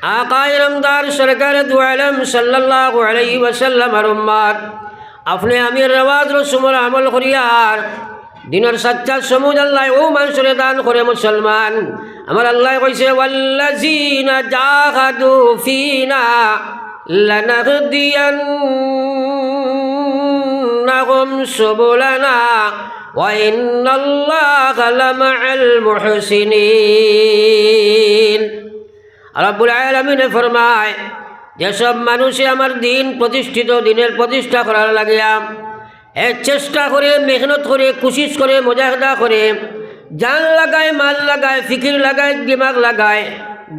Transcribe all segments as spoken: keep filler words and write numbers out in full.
আকায়ে নামদার সরকারে দু আলম সাল্লাল্লাহু আলাইহি ওয়াসাল্লামর উম্মত, আপনে আমি রেওয়াজ রসমর আমল করিয়ার দিনর সাচ্চা সমুজ আল্লায় অউ মানষরে দান করে মুসলমান। আমার আল্লায় কইছে, "ওয়াল্লাযীনা জাহাদু ফীনা লানাহদিয়ান্নাহুম সুবুলানা ওয়া ইন্নাল্লাহা লামাআল মুহসিনিন।" রব্বুল আলামিনে ফরমায়, যেসব মানুষে আমার দিন প্রতিষ্ঠিত, দিনের প্রতিষ্ঠা করার লাগিয়া এ চেষ্টা করে, মেহনত করে, কুশিশ করে, মুজাহিদা করে, জান লাগায়, মাল লাগায়, ফিকির লাগায়, দিমাগ লাগায়,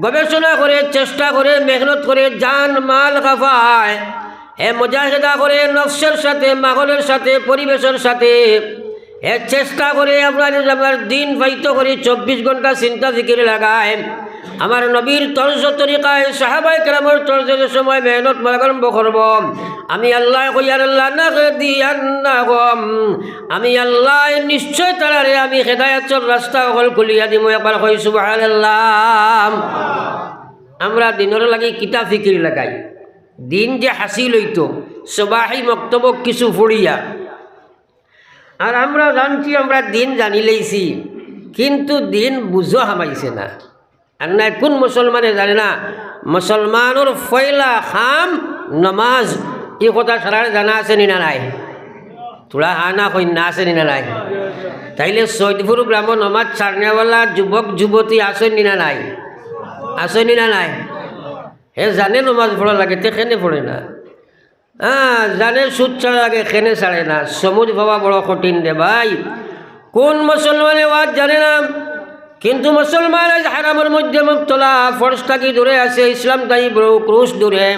গবেষণা করে, চেষ্টা করে, মেহনত করে, জান মাল খাফায়, এ মুজাহিদা করে নফসের সাথে, মাহলের সাথে, পরিবেশর সাথে, এ চেষ্টা করে আপনার আমার দিন পাইতো করি চব্বিশ ঘন্টা চিন্তা ফিকির লাগায়। আমার নবীর তর্জ তরিকায়, সাহাবায়ে কেরামর তর্জে যে সময় মেহনত আরম্ভ করব, আমি আল্লায় কইয়ার, "লানাহদিয়ান্নাহুম।" আমি আল্লায় নিশ্চয় তারারে আমি হেদায়েতর রাস্তা অকল খুলিয়া দিমু। একবার কই সুবহানাল্লাহ। আমরা দিনর লাগি কিতা ফিকির লাগাই, দিন যে হাসিল অইতো, সবাহি মক্তবো কিছু পড়িয়া, আর আমরা জানছি, আমরা দিন জানিলাইছি, কিন্তু দিন বুঝো হামাইছে না। আর নাই কুন মুসলমানে জানে না, মুসলমানর পয়লা কাম নমাজ। ই কথা সারার জানা আছে নি না নাই? থুড়া হা না কইন না, আছে নি না নাই? তাইলে সৈদপুর গ্রামো নমাজ ছাড়নেওয়ালা যুবক যুবতী আছইন নি না নাই? আছইন নি না নাই? হে জানে নমাজ পড়া লাগে, তে কেনে পড়ে না? হ্যাঁ, জানে সুদ ছাড়া লাগে, কেনে ছাড়ে না? সমুজ পাওয়া বড় কঠিন রে ভাই। কুন মুসলমানে ওয়াজ জানে না? কিন্তু মুসলমান আজ হারামর মধ্যে মুবতলা, ফরজ থাকি দূরে আছে, ইসলাম থাকি বড় ক্রুশ দূরে।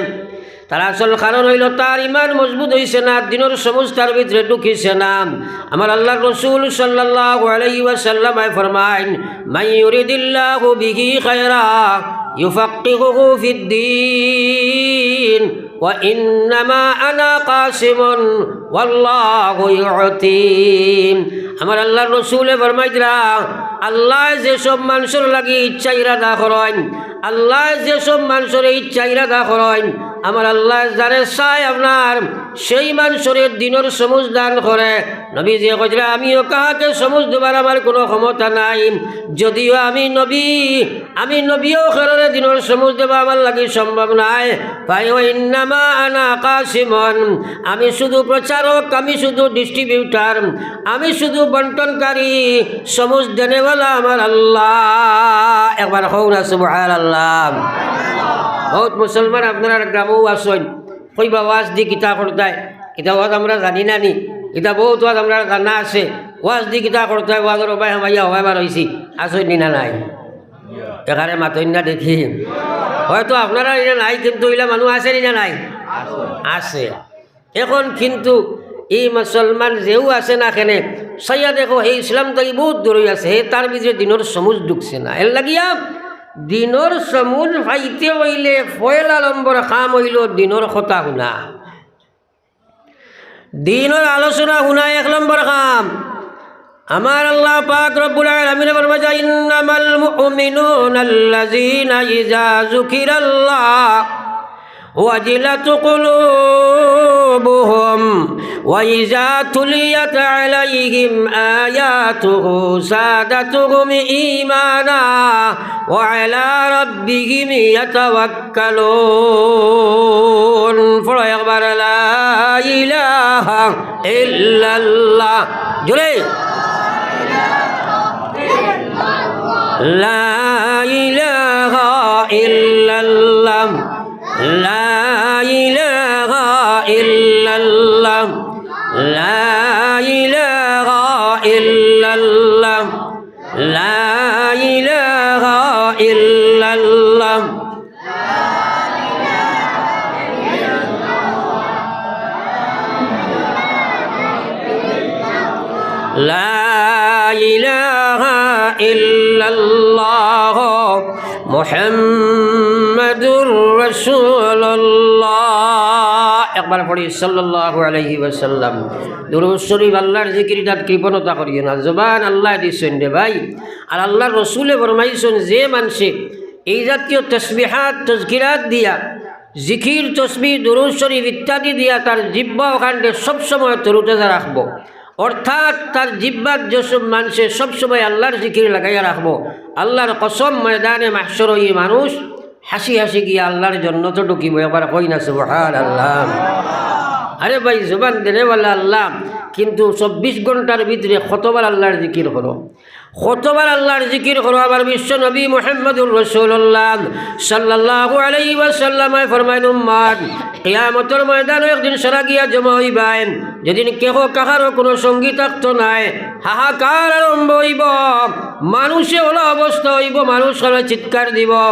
তার আসল কারণ অইলো তার ইমান মজবুত অইছে না, দিনর সমুজ তার ভিতরে ঢুকিছে না। আমার আল্লার রসুল সাল্লাল্লাহু আলাইহি ওয়াসাল্লামে ফরমাইন, "মান ইউরিদিল্লাহু বিহি খায়রা ইউফাক্কিহুহু ফিদ্দীন।" "ওয়া ইন্নামা আনা কাসিমুন ওয়াল্লাহু ইউতি।" আমার আল্লার রসুলে ফরমাইতরা, আল্লায় যেসব মানষর লাগি ইচ্ছা ইরাদা করইন, আল্লায় যেসব মানষরে ইচ্ছা ইরাদা করইন, আমার আল্লায় যারে চায় আপনার, সেই মানষরে দিনর সমুজ দান করে। নবীজিয়ে কইতরা, "আমিও কাহাকে সমুজ দেবার আমার কুনু ক্ষমতা নাই, যদিও আমি নবী, আমি নবীও কেউরে দিনর সমুজ দেবা আমার লাগি সম্ভব নায়।" "ফাই ওয়া ইন্নামা আনা কাসিমুন।" আমি শুধু প্রচারক, আমি শুধু ডিস্ট্রিবিউটর, আমি শুধু বন্টনকারী, সমুজ দেনেওয়ালা আমার আল্লাহ। একবার কও না সুবহানাল্লাহ। বউত মুসলমান আপনারার গ্রামো আছইন, কইবা ওয়াজ দি কিতা করতায়, ইতা ওয়াজ আমরা জানি না নি, ইতা বউত ওয়াজ আমরার জানা আছে, ওয়াজ দি কিতা করতায়, ওয়াজর অবায় হামাইয়া অবায় বার অইছি, আছইন নি না নাই? এখানে মাতইন না দেখি। হয়তো আপনারার ইনা নাই, কিন্তু ইলা মানুষ আছে নি না নাই? আছে। এখন কিন্তু ই মুসলমান যেউ আছে না কেনে, চাইয়া দেখো, হে ইসলাম থাকি বউত দূরই আছে, হে তার ভিতরে দিনর সমুজ ঢুকছে না। এর লাগিয়া দিনর সমুজ পাইতে অইলে পয়লা নম্বর কাম অইলো দিনর কথা হুনা। দিনর আলোচনা হুনা এক নম্বর কাম। আমার আল্লাহ পাক রব্বুল আলামিনে ফরমাইতরা, "ইন্নামাল মুমিনুনা আল্লাযীনা ইযা যুকিরাল্লাহ ওয়াজিলাত কুলুবুহুম ওয়া ইযা তুলিয়াত আলাইহিম আয়াতুহু যাদাতহুম ঈমানা ওয়া আলা রাব্বিহিম ইয়াতাওয়াক্কালুন।" পড়ো একবার, লা ইলাহা ইল্লাল্লাহ। জোরে। লা ইলাহা ইল্লাল্লাহ। লা ইলাহা ইল্লাল্লাহ। লা ইলাহা ইল্লাল্লাহ। লা ইলাহা ইল্লাল্লাহ। লা ইলাহা ইল্লাল্লাহ মুহাম্মাদুর রাসূলুল্লাহ। একবার পড়ি, সাল্লাল্লাহু আলাইহি ওয়াসাল্লাম। দুরূদ শরীফ, আল্লাহর জিকির, ইতাত কৃপণতা করিও না, জবান আল্লায় দিছইন রে ভাই। আর আল্লাহর রসুলে ফরমাইছইন, যে মানষে এই জাতীয় তসবিহাত, তজকিরাত দিয়া, জিকির, তসবিহ, দুরূদ শরীফ ইত্যাদি দিয়া তার জিব্বা ওখানটে সবসময় তরুতাজা রাখবো। অর্থাৎ তার জিব্বার যেসব মানুষে সবসময় আল্লাহর জিকির লাগাইয়া রাখবো, আল্লাহর কসম, ময়দানে মাহশরো ই মানুষ হাসি হাসি গিয়া আল্লাহর জন্নতো ঢুকিবো। একবার কই না সুবহানাল্লাহ। আরে ভাই, জবান দেনেওয়ালা আল্লাহ, কিন্তু চব্বিশ ঘন্টার ভিতরে কতবার আল্লাহর জিকির করো, কতবার আল্লাহর জিকির করো। আমার বিশ্ব নবী মুহাম্মদুর রাসূলুল্লাহ সাল্লাল্লাহু আলাইহি ওয়াসাল্লামে ফরমাইন, উম্মত, কিয়ামতর ময়দানো একদিন সারা গিয়া জমা অইবায়, যেদিন কেহ কাহারও কোনো সঙ্গী থাকতো নায়, হাহাকার আরম্ভ অইবো, মানুষে ওলা অবস্থা অইবো, মানুষ হলে চিৎকার দিবো।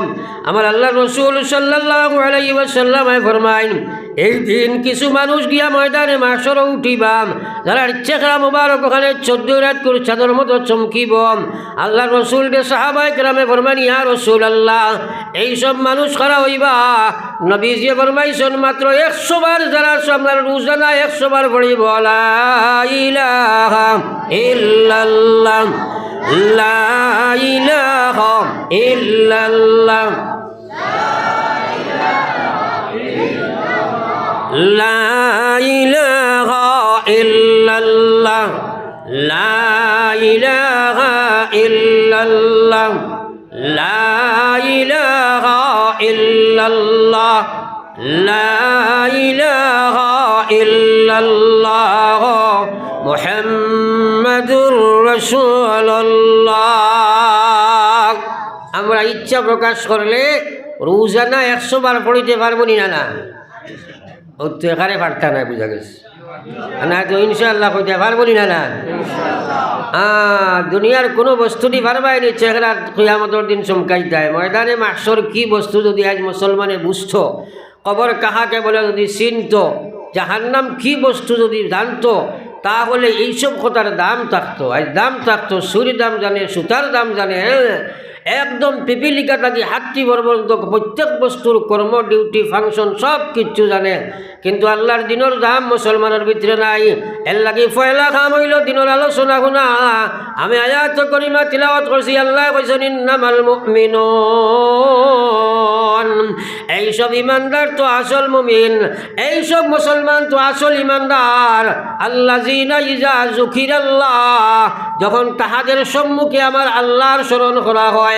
আমার আল্লাহর রাসূল সাল্লাল্লাহু আলাইহি ওয়াসাল্লামে ফরমাইন, এই দিন কিছু মানুষ গিয়া ময়দানে মাহশরো উঠিবা, যারার চেহারা মুবারক ওখানে চৌদ্দ রাইতকুর চাঁদর মতো চমকিবো। আল্লাহর রাসূলরে সাহাবায়ে কেরামে ফরমাইন, ইয়া রাসূলুল্লাহ, এই সব মানুষ কারা অইবা? নবীজিয়ে ফরমাইছইন, মাত্র একশো বার, যারা আপনার রোজানা একশো বার পড়িবো, লা ইলাহা ইল্লাল্লাহ, লা ইলাহা ইল্লাল্লাহ, লা ইলাহা ইল্লাল্লাহ, লা ইলাহা ইল্লাল্লাহ, লা ইলাহা ইল্লাল্লাহ, লা ইলাহা ইল্লাল্লাহ, মুহাম্মাদুর রাসূলুল্লাহ। আমরা ইচ্ছা প্রকাশ করলে রোজানা একশো বার পড়িতে পারবো নি না? না, ও তো এখানে পারতা না, বুঝা গেছে। না তো ইনশাআল্লাহ কইতে পারবো নি না? না, আ, দুনিয়ার কোনো বস্তুদি পারবায় নি, চেহারা কিয়ামতর দিন চমকাইতায়। ময়দানে মাহশর কি বস্তু যদি আজ মুসলমানে বুঝতো, কবর কাহাকে বলে যদি চিনতো, জাহান্নাম কি বস্তু যদি জানতো, তাহলে এইসব কথার দাম থাকতো। আজ দাম থাকতো, সুরি দাম জানে, সুতার দাম জানে, হ্যাঁ? একদম পিপিলিকা থাকি হাত্তি পর্যন্ত প্রত্যেক বস্তুর কর্ম, ডিউটি, ফাংশন সব কিচ্ছু জানে। কিন্তু আল্লাহর দিনর দাম মুসলমানর ভিতরে নাই। এর লাগি পয়লা কাম অইলো দিনর আলোচনা হুনা। আমি আয়াত করিমা তিলাওয়াত করছি, আল্লায় কইছইন, ইন্নামাল মুমিনুন, এইসব ইমানদার তো আসল মুমিন, এইসব মুসলমান তো আসল ইমানদার। আল্লাযিনা ইযা যুকিরাল্লাহ, যখন তাহাদের সম্মুখে আমার আল্লাহর স্মরণ করা হয়,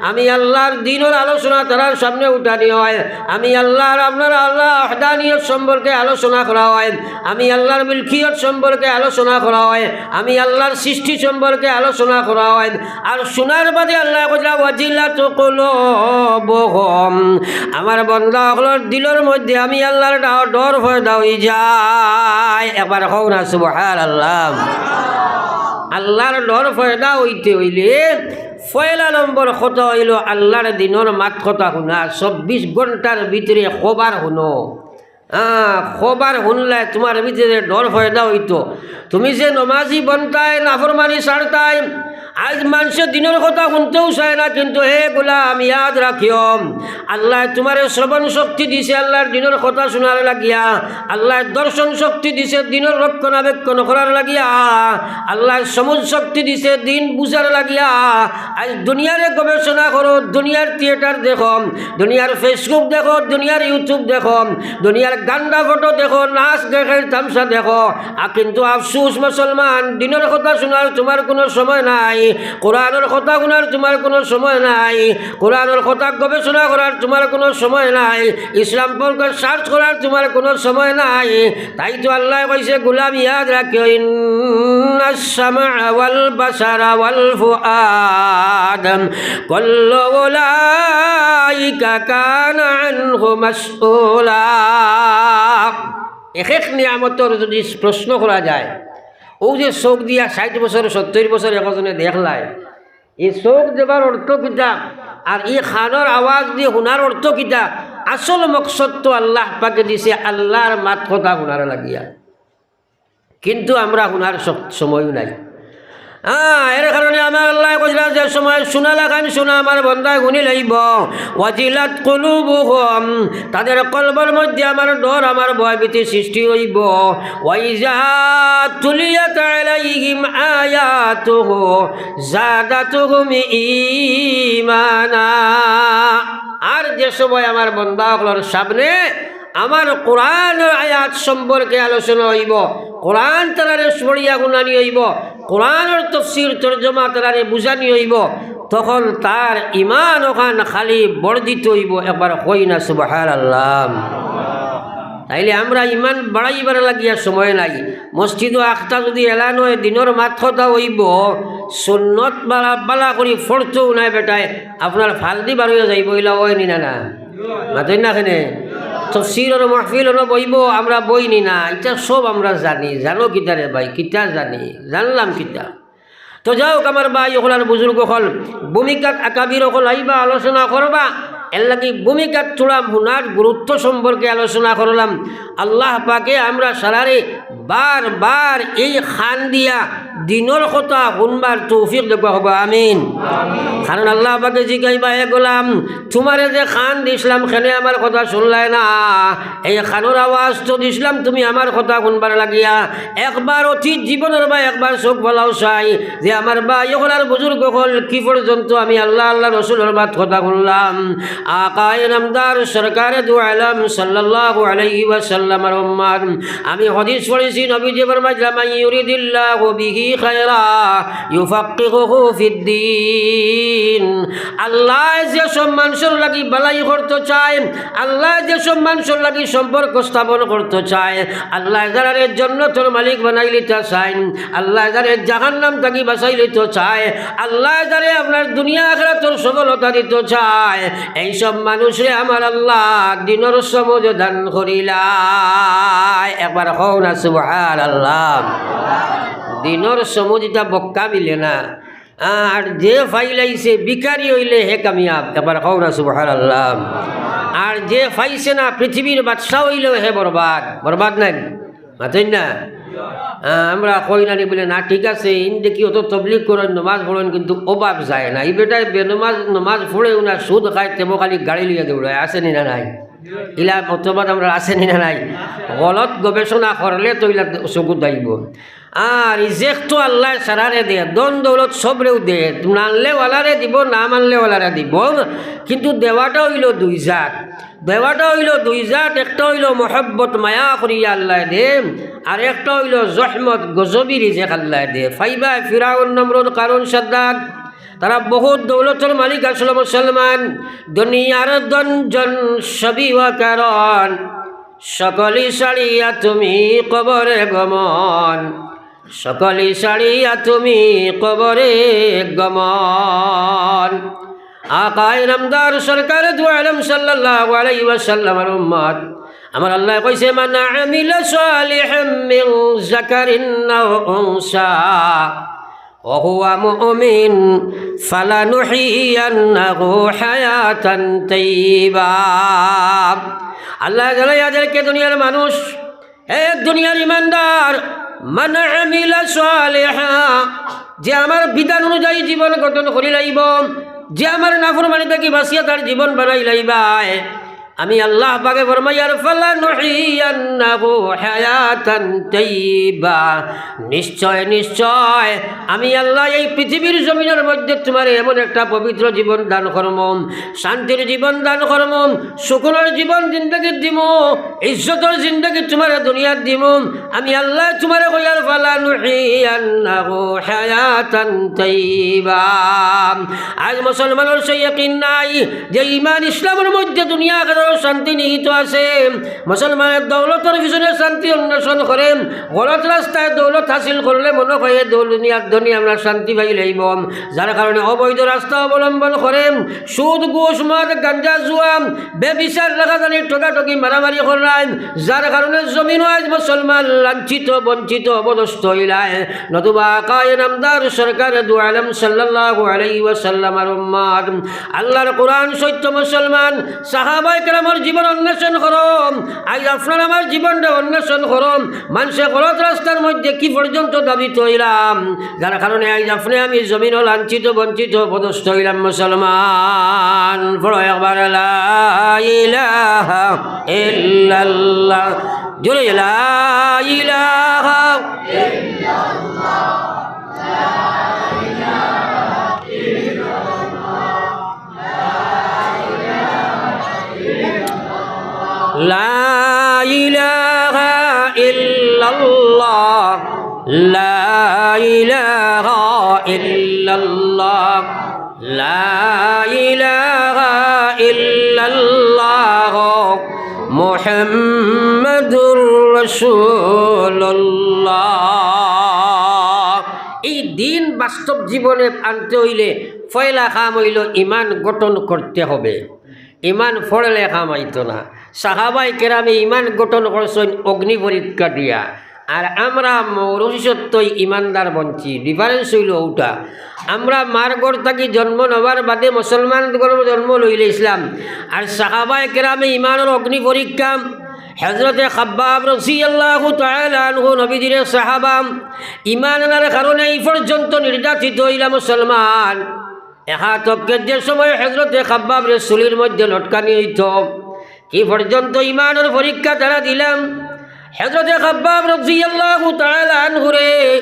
আমি আল্লাহর দিনর আলোচনা তারার সামনে উঠানি হয়, আমি আল্লাহর, আপনার আল্লাহ ওয়াহদানিয়ত সম্পর্কে আলোচনা করা হয়, আমি আল্লাহর মিলকিয়ত সম্পর্কে আলোচনা করা হয়, আমি আল্লাহর সৃষ্টি সম্পর্কে আলোচনা করা হয়, আর শোনার বাদে আল্লায় কইরা, ওয়াজিলাত কুলুবুহুম, আমার বান্দা অকলর দিলর মধ্যে আমি আল্লাহর ডা-, ডর পয়দা অই যায়। একবার কও না সুবহানাল্লাহ। আল্লাহর ডর পয়দা অইতে অইলে পয়লা নম্বর কথা অইলো আল্লাহর দিনর মাত কথা হুনা, চব্বিশ ঘন্টার ভিতরে খবর হুনো। হ্যাঁ, খবর হুনলে তুমার ভিতরে ডর পয়দা অইতো। তুমি যে নমাজি বনতায়, নাফরমানি ছাড়তায়, আজ মানষে দিনর কথা হুনতেও চায় না, কিন্তু হে গোলাম, ইয়াদ রাখিও, আল্লায় তুমারে শ্রবণ শক্তি দিছে আল্লাহর দিনর কথা হুনার লাগিয়া, আল্লায় দর্শন শক্তি দিছে দিনর রক্ষণাবেক্ষণ করার লাগিয়া, আল্লায় সমুজ শক্তি দিছে দিন বুঝার লাগিয়া। আজ দুনিয়ারে গবেষণা করো, দুনিয়ার থিয়েটার দেখো, দুনিয়ার Facebook দেখো, দুনিয়ার YouTube দেখো, দুনিয়ার গান্দা ফটো দেখো, নাচ দেখো, তামশা দেখো। আ, কিন্তু আফসুস মুসলমান, দিনর কথা হুনার তুমার কুনু সময় নাই, কোরআনর কথা হুনার তুমার কুনু সময় নাই, কোরআনর কথা গবেষণা করার তুমার কুনু সময় নাই, ইসলাম সম্পর্কে সার্চ করার তুমার কুনু সময় নাই। তাই তো আল্লায় কইছে, গোলাম ইয়াদ রাখিও, ইন্নাস সামআ ওয়াল বাসারা ওয়াল ফুআদ কুল্লু উলাইকা কানা আনহু মাসউলা। এক এক নিয়ামতর যদি প্রশ্ন করা যায়, অউ যে চউখ দিয়া ষাইট বছর, সত্তইর বছর একজনে দেখলায়, ই চউখ দেবার অর্থ কিতা? আর ই কানর আওয়াজ দি হুনার অর্থ কিতা? আসল মকসদ তো আল্লাহ পাকে দিছে আল্লাহর মাত কথা হুনার লাগিয়া। কিন্তু আমরা হুনার স-, সময়ও নাই। হ্যাঁ, এর কারণে আমার আল্লায় কইরা যে সময় শুনা লাখান শুনা আমার বন্দায় হুনি লাইবো। ওয়াজিলাত কুলুবুহুম, তাদের কলবর মধ্যে আমার ডর, আমার ভয়ভীতি সৃষ্টি অইবো। ওয়াইজা তুলিয়াত আলাইহিম আয়াতুহু জাদাতুহুম ঈমানা। আর যে সময় আমার বন্দা অকলর সামনে আমার কোরআনর আয়াত সম্পর্কে আলোচনা অইবো, কোরআন তারারে পড়িয়া হুনানি অইবো, কোরআনর তফসির তর্জমা তারারে বুঝানি অইবো, তখন তার ইমান অখান খালি বর্ধিত অইবো। একবার কই না সুবহানাল্লাহ। তাইলে আমরা ইমান বাড়াইবার লাগিয়া সময় নাই। মসজিদো আখতা যুদি এলান অয়, দিনর মাত কথা অইবো, সুন্নত বালা বালা করি পড়তো নায় বেটায়, আপনার ফালদি বারইয়া যাইবো, ইলা অয়নি না, না? মাতইন না কেনে? তফসিরর মাহফিল অনো বইবো, আমরা বইনি না, ইতা সব আমরা জানি। জানো কিতা রে ভাই, কিতা জানি, জানলাম কিতা? তো যাউক, আমার ভাই অকল আর বুজুর্গ অকল, ভূমিকাত আকাবির অকল আইবা, আলোচনা করবা। এর লাগি ভূমিকাত থুড়া হুনার গুরুত্ব সম্পর্কে আলোচনা করলাম। আল্লাহ পাকে আমরা সারারে বার বার এই কান দিয়া দিনর কথা হুনবার তৌফিক দেউক্কা, কউক্কা আমিন। কারণ আল্লাহ পাকে জিকাইবা, এ গোলাম, তুমারে যে কান দিছলাম, কেনে আমার কথা হুনলায় না? এই কানর আওয়াজ তো দিছলাম তুমি আমার কথা হুনবার লাগিয়া। একবার অতীত জীবনর বা একবার চউখ ফালাও চাই যে আমার ভাই অকল আর বুজুর্গ অকল কি পর্যন্ত আমি আল্লাহ, আল্লাহ রসুলর মাত কথা হুনলাম। আকায়ে নামদার সরকারে দু আলম সাল্লাল্লাহু আলাইহি ওয়াসাল্লামর উম্মত। আমি হাদিস পড়ছি, নবীজি ফরমাইছলা, "মান ইউরিদিল্লাহু বিহি খায়রা ইউফাক্কিহুহু ফিদ্দীন।" আল্লায় যে সব মানষর লাগি বালাই করতো চায়, আল্লায় যে সব মানষর লাগি সম্পর্ক স্থাপন করতো চায়, আল্লায় যারারে জন্নতর মালিক বানাইলিতা চাইন, আল্লায় যারারে জাহান্নাম থাকি বাচাইলিতো চায়, আল্লায় যারারে আপনার দুনিয়া আখিরাতর সফলতা দিতো চায়, এই সব মানুষরে আমার আল্লাহ দিনর সমঝ দান করিলায়। একবার কও না সুবহানাল্লাহ। দিনর সমঝ ইতা বক্কা মিলে না। আর যে ফাইলাইছে ভিখারি অইলে হে কামিয়াব। একবার কও না সুবহানাল্লাহ। আর যে ফাইছে না, পৃথিবীর বাদশা অইলেও হে বরবাদ। বরবাদ নায়? মাতইন না? আহ, আমরা কই না নি বুলে, না, ঠিক আছে, ইন দেখি অত তবলিগ করইন, নমাজ পড়ইন, কিন্তু অভাব যায় না। ই বেটায় বেনমাজ নমাজ পড়েও না, সুদ খায়, তেবো খালি গাড়ি লইয়া দৌড়ায়, আছে নি না নাই? ইলা মতবাদ আমরার আছে নি না নাই? গলত গবেষণা করলে তো ইলা চকুত আইবো। আর রিজেক তো আল্লায় সারারে দে, ধন দৌলত সবরেউ দে, মানলে ওয়ালারে দিবো, না মানলে ওয়ালারে দিবো, কিন্তু দেওয়াটা অইলো দুই জাত। দেওয়াটা অইলো দুই জাত, একটা অইলো মহব্বত, মায়া করিয়া আল্লায় দে, আর একটা অইলো জহমত, গজবি রিজেক আল্লায় দে। ফাইবা ফিরাউন, নমরুদ, কারুন, সাদ্দাদ, তারা বহুত দৌলতর মালিক আছলো মুসলমান, দুনিয়ার ধন জন সবই অকারণ, সকলি ছাড়িয়া তুমি কবরে গমন, সকলি ছাড়িয়া তুমি কবরে গমন। আকায়ে নামদার সরকারে দু আলম সাল্লাল্লাহু আলাইহি ওয়াসাল্লামর উম্মত, আমার আল্লায় কইছে, "মান আমিলা সালিহাম মিন যাকারিন আও উনসা ওয়া হুয়া মুমিন ফালানুহিয়ান্নাহু হায়াতান তাইয়্যিবা।" আল্লায় জানাইয়া দেইন কে দুনিয়ার মানুষ, হে দুনিয়ার ইমানদার, মান আমিলা সালিহা, যে আমার বিধান অনুযায়ী জীবন গঠন করিলাইবো, যে আমার নাফরমানি থাকি বাচিয়া তার জীবন বানাইলাইবায়, আমি আল্লাহ পাকে ফরমাইয়ার, "ফালানুহিয়ান্নাহু হায়াতান তাইয়্যিবা।" নিশ্চয়, নিশ্চয়, আমি আল্লাহ এই পৃথিবীর জমিনর মধ্যে তুমারে এমন একটা পবিত্র জীবন দান করমু, শান্তির জীবন দান করমু, সুকুনর জীবন জিন্দেগি দিমু, ইজ্জতর জিন্দেগি তুমারে দুনিয়াত দিমু। আমি আল্লায় তুমারে কইয়ার, "ফালানুহিয়ান্নাহু হায়াতান তাইয়্যিবা।" আইজ মুসলমানর সে ইয়াকিন নাই যে ইমান ইসলামর মধ্যে দুনিয়া আখিরাতর শান্তি নিহিত আছে। মুসলমানে দৌলতর পিছনে শান্তি অন্বেষণ করে, গলত রাস্তায় দৌলত হাসিল করলে মনো কয়, "এ দৌ-, দুনিয়ার ধনী, আমরা শান্তি পাইলাইমু।" যার কারণে অবৈধ রাস্তা অবলম্বন করে, সুদ, ঘুষ, মদ, গাঞ্জা, জুয়া, বেবিচার, রাগারাগি, ঠগাঠগি, মারামারি কররায়, যার কারণে জমিনো আইজ মুসলমান লাঞ্ছিত, বঞ্চিত, অপদস্থ অইলায়। নতুবা আকায়ে নামদার সরকারে দু আলম সাল্লাল্লাহু আলাইহি ওয়াসাল্লামর উম্মত, আল্লাহর কোরআন সত্য মুসলমান, সাহাবায়ে আমার জীবন অন্বেষণ করো, আইজ আপনার আমার জীবনটা অন্বেষণ করো। মানষে গলত রাস্তার মধ্যে কি পর্যন্ত ধাবিত অইলাম, যার কারণে আইজ আপনে আমি জমিনো লাঞ্ছিত, বঞ্চিত, অপদস্থ অইলাম। মুসলমান, পড়ো একবার, লা ইলাহা ইল্লাল্লাহ। জোরে, লা ইলাহা। لا إله إلا الله، لا إله إلا الله، لا إله إلا الله، محمد رسول الله। এই দিন বাস্তব জীবনে আনতে অইলে পয়লা কাম অইলো ইমান গঠন করতে হবে। ইমান পড়লে কাম আইতো না। সাহাবায়ে কেরামে ইমান গঠন করছইন অগ্নি পরীক্ষা দিয়া। আর আমরা মৌরসি সত্যই ইমানদার বনছি, difference অইলো অউটা। আমরা মার ঘর থাকি জন্ম নেওয়ার বাদে মুসলমান ঘরো জন্ম লইলে ইসলাম। আর সাহাবায়ে কেরামে ইমানর অগ্নি পরীক্ষা, হযরতে খাব্বাব রাদিয়াল্লাহু তাআলা আনহু নবীজির সাহাবা, ইমান আনার কারণে এই পর্যন্ত নির্যাতিত অইলা মুসলমান। একা তককে যে সময় হযরতে খাব্বাবরে চুলির মধ্যে লটকানি অইতো, কি পর্যন্ত ইমানর পরীক্ষা তারা দিলাম। হযরতে খাব্বাব রাদিয়াল্লাহু তাআলা আনহুরে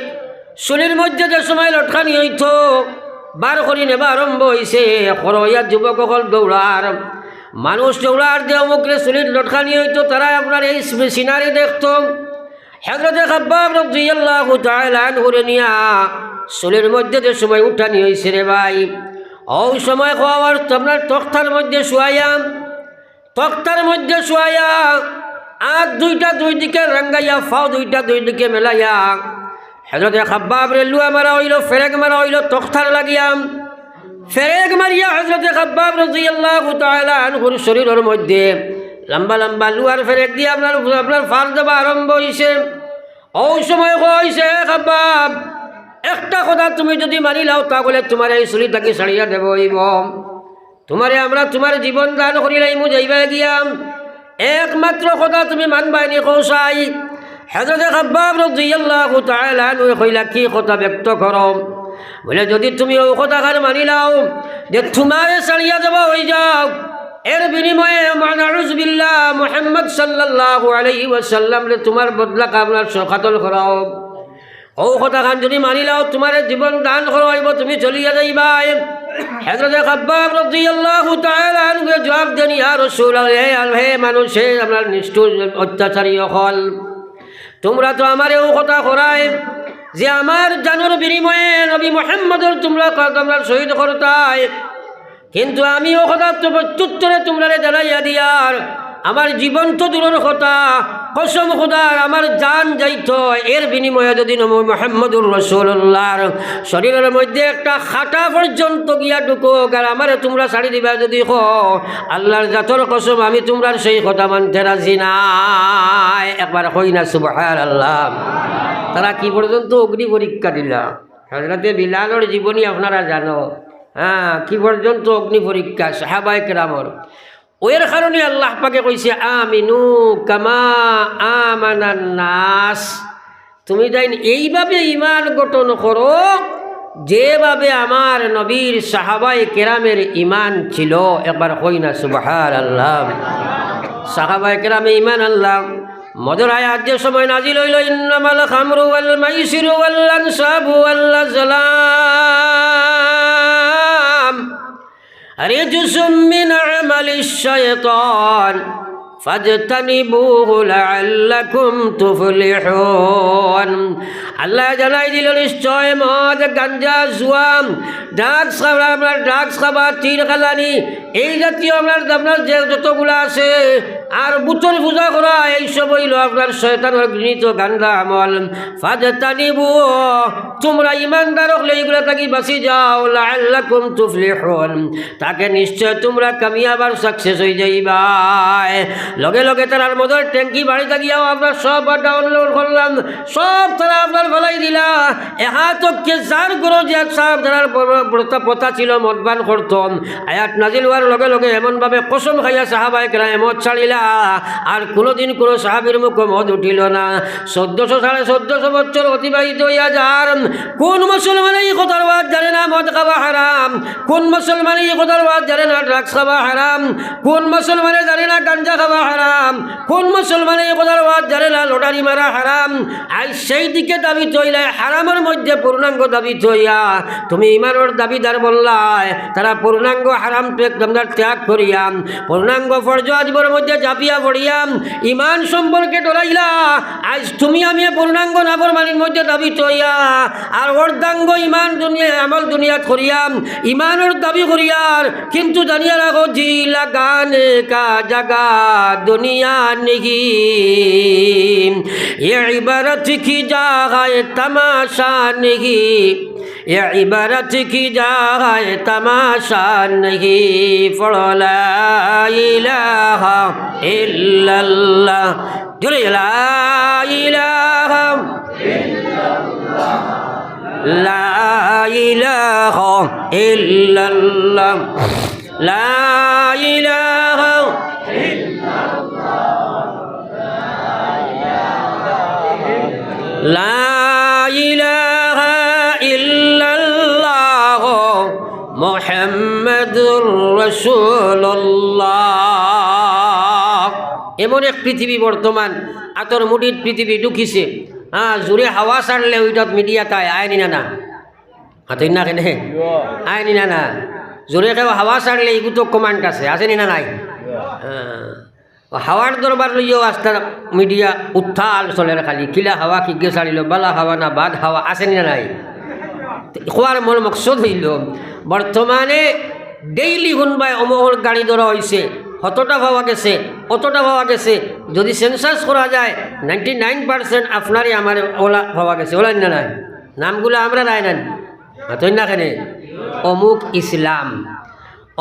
চুলির মধ্যে যে সময় লটকানি অইতো, বার করি নেবা আরম্ভ অইছে, খরইয়া যুবক অকল দৌড়ার, মানুষ দৌড়ার যে অমুকরে চুলির লটকানি অইতো, তারা আপনার এই সিনারি দেখতো। হযরতে খাব্বাব রাদিয়াল্লাহু তাআলা আনহুরে নিয়া চুলির মধ্যে যে সময় উঠানি অইছে রে ভাই, অউ সময় খোয়ার আপনার তক্তার মধ্যে শুয়াইয়া, তক্তার মধ্যে শুয়াইয়া, আত দুইটা দুই দিকে রাঙ্গাইয়া, পাও দুইটা দুই দিকে মেলাইয়া, হযরতে খাব্বাবরে লুয়া মারা অইলো, ফেরেক মারা অইলো তক্তার লাগিয়া। ফেরেক মারিয়া হযরতে খাব্বাব রাদিয়াল্লাহু তাআলা আনহুর শরীরর মধ্যে লম্বা লম্বা লুয়ার ফেরেক দিয়া আপনার, আপনার ফার দেওয়া আরম্ভ অইছে। অউ সময় কইছে, "এ খাব্বাব, একটা কথা তুমি যুদি মানি লাও, তা অইলে তুমারে এই চুলি থাকি ছাড়িয়া দেওয়া অইবো। তুমারে আমরা তুমার জীবন দান করিলাইমু, যাইবায় গিয়া। একমাত্র কথা তুমি মানবায় নি, কও চাই।" হযরতে খাব্বাব রাদিয়াল্লাহু তাআলা আনহু কইলা, "কি কথা ব্যক্ত করো?" বলে, "যুদি তুমি অউ কথাখান মানি লাও যে তুমারে ছাড়িয়া দেওয়া অইযাউক, এর বিনিময়ে, নাউজুবিল্লাহ, মুহাম্মদ সাল্লাল্লাহু আলাইহি ওয়াসাল্লামরে তুমার বদলা আপনার সকাতল করা অউক। অউ কথাখান যুদি মানি লাও, তুমারে জীবন দান করা অইবো, তুমি চলিয়া যাইবায়।" হযরতে খাব্বাব রাদিয়াল্লাহু তাআলা আনহুয়ে জবাব দেন, "ইয়া রাসূলুল্লাহ, হে, হে মানুষ, হে আপনার নিষ্ঠুর অত্যাচারী অকল, তুমরা তো আমারে অউ কথা করায় যে আমার জানর বিনিময়ে নবী মুহাম্মদর তুমরা কতমরা শহীদ করতায়, কিন্তু আমি অউ কথা তো প্রত্যুত্তরে তুমরারে জানাইয়া দিয়ার, আমার জীবন তো দূরর কথা, কসম খুদার, আমার জান যাইতো, এর বিনিময়ে যুদি নবী মুহাম্মদুর রাসূলুল্লাহর শরীরর মধ্যে একটা কাটা পর্যন্ত গিয়া ঢুকুক, আর আমারে তুমরা ছাড়ি দিবায় যুদি কও, আল্লাহর জাতর কসম, আমি তুমরার সেই কথা মানতে রাজি নায়।" একবার কই না সুবহানাল্লাহ। তারা কি পর্যন্ত অগ্নি পরীক্ষা দিলা। হযরতে বিলালর জীবনী আপনারা জানো, হ্যাঁ, কি পর্যন্ত অগ্নি পরীক্ষা সাহাবায়ে কেরামর। অউ এর কারণে আল্লাহ পাকে কইছে, "আমিনু কামা আমানান নাস।" তুমি তাইন এইভাবে ইমান গঠন করো, যেভাবে আমার নবীর সাহাবায়ে কেরামের ইমান ছিল। একবার কই না সুবহানাল্লাহ। সাহাবায়ে কেরামে ইমান আনলা, মদর আয়াত যে সময় নাজিল অইলো, "ইন্নামাল খামরু ওয়াল মাইসিরু ওয়াল আনসাবু ওয়াল আজলাম রিজসুম মিন আমালিশ শাইতান ফাজতানিবুহু লাআল্লাকুম তুফলিহুন।" আল্লায় জানাই দিলো, নিশ্চয় মদ, গাঞ্জা, জুয়া, drugs খাবা, আপনার drugs খাবা, তির খালানি, এই জাতীয় আপনার, আপনার যে যতগুলা আছে, আর বুতর পূজা করা, এই সব অইলো আপনার শয়তানর ঘৃণিত গান্দা আমল। ফাজতানিবু, তুমরা ইমানদার অকলে ইগুলা থাকি বাঁচি যাও, লাআল্লাকুম তুফলিহুন, তাকে নিশ্চয় তুমরা কামিয়াব আর success অই যাইবায়। লগে লগে তারার মদর ট্যাঙ্কি বাড়িত গিয়াও আমরা সব ডাউনলোড করলাম, সব তারা আপনার ফালাই দিলা। এহাতকে যার গরো যে সাহেব তারার বড়-, বড় পথা ছিল মদপান করতম। আয়াত নাজিল হওয়ার লগে লগে এমনভাবে কসম খাইয়া সাহাবায়ে কেরামে মদ ছাড়িলা, আর কোনোদিন কোনো সাহাবীর মুখো মদ উঠিল না। চৌদ্দশো, সাড়ে চৌদ্দশো বছর অতিবাহিত হইয়া যার, কোন মুসলমানে এই কথার ওয়াজ জানে না মদ খাওয়া হারাম? কোন মুসলমানে এই কথার ওয়াজ জানে না ড্রাগস খাওয়া হারাম? কোন মুসলমানে জানে না গাঞ্জা খাওয়া হারাম? কোন মুসলমানে এই কথার ওয়াজ জানে না লটারি মারা হারাম? আইজ সেই দিকে দাবি থইলায়, হারামর মধ্যে পূর্ণাঙ্গ দাবি থইয়া তুমি ইমানর দাবিদার বললায়। তারা পূর্ণাঙ্গ হারাম তো একদম তারা ত্যাগ করিয়া, পূর্ণাঙ্গ ফরজ ওয়াজিবর মধ্যে ঝাঁপিয়া পড়িয়া ইমান সম্পর্কে ডরাইলা। আইজ তুমি আমি পূর্ণাঙ্গ নাফরমানির মধ্যে দাবি থইয়া, আর অর্ধাঙ্গ ইমান দুনিয়া, আমল দুনিয়াত করিয়া, ইমানর দাবি করিয়ার, কিন্তু জানিয়া রাখো, জি লাগানে কা জাগা দুনিয়া নেহি, ইয়ে ইবারত কি জাগায় তামাশা নেহি, ইয়ে ইবারত কি জাগায় তামাশা নেহি। পড়ো লা ইলাহা ইল্লাল্লাহ, জোরে লা ইলাহা لا إله إلا الله. لا إله لا إله إلا الله محمد رسول الله. এমন এক পৃথিবী বর্তমান, আতর মুঠিত পৃথিবী ঢুকিছে। হ্যাঁ, জোরে হাওয়া ছাড়লে ওইটাত মিডিয়া তাই আয়নি না না? হাতই না কেনে? আয়নি না না? জোরে কেউ হাওয়া ছাড়লে এগু তো কমান্ড আছে, আছে নি না নাই? হ্যাঁ। ও হাওয়ার দরবার লইয়াও আস্তা মিডিয়া উত্তাল চলের খালি। কিলা হাওয়া, কিগে ছাড়িল, বালা হাওয়া না বাদ হাওয়া, আছে নি না নাই? তো খোয়ার মূল মকসদ হইল, বর্তমানে ডেইলি হুনবায় অমুকর গাড়ি ধরা হইছে, কতটা পাওয়া গেছে, অতটা পাওয়া গেছে। যদি সেন্সাস করা যায়, নাইনটি নাইন পার্সেন্ট আপনারে আমারে ওলা পাওয়া গেছে, ওলা না নাই? নামগুলা আমরা রায় নেন, মাতইন না কেনে? অমুক ইসলাম,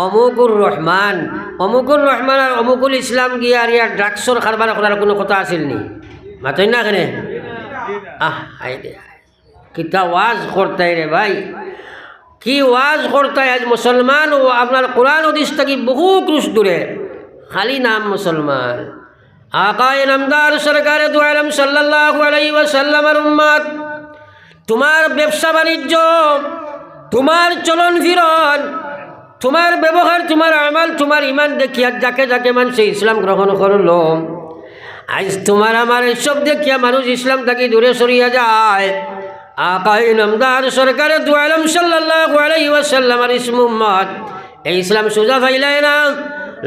অমুকুর রহমান, অমুকুর রহমান আর অমুকুল ইসলাম গিয়া আর ইয়া ড্রাগসর কারবার করার কোনো কথা আছিল নি? মাতইন না কেনে? আহ, হায় রে। কিতা ওয়াজ করতায় রে ভাই, কি ওয়াজ করতায়। আইজ মুসলমান ও আপনার কোরআন হাদিস থাকি বহু ক্রুশ দূরে, খালি নাম মুসলমান। আকায়ে নামদার সরকারে দু আলম সাল্লাল্লাহু আলাইহি ওয়াসাল্লামের উম্মত, তোমার ব্যবসা বাণিজ্য, তোমার চলন ফিরন, তোমার ব্যবহার, তোমার আমল, তোমার ইমান দেখিয়া যাকে যাকে মানষে ইসলাম গ্রহণ করলো, আইজ তোমার আমার এইসব দেখিয়া মানুষ ইসলাম থাকি দূরে সরিয়া যায়। আকায়ে নামদার সরকারে দু আলম সাল্লাল্লাহু আলাইহি ওয়াসাল্লামের ইসলাম উম্মত, এই ইসলাম সুজা ফাইলায় না।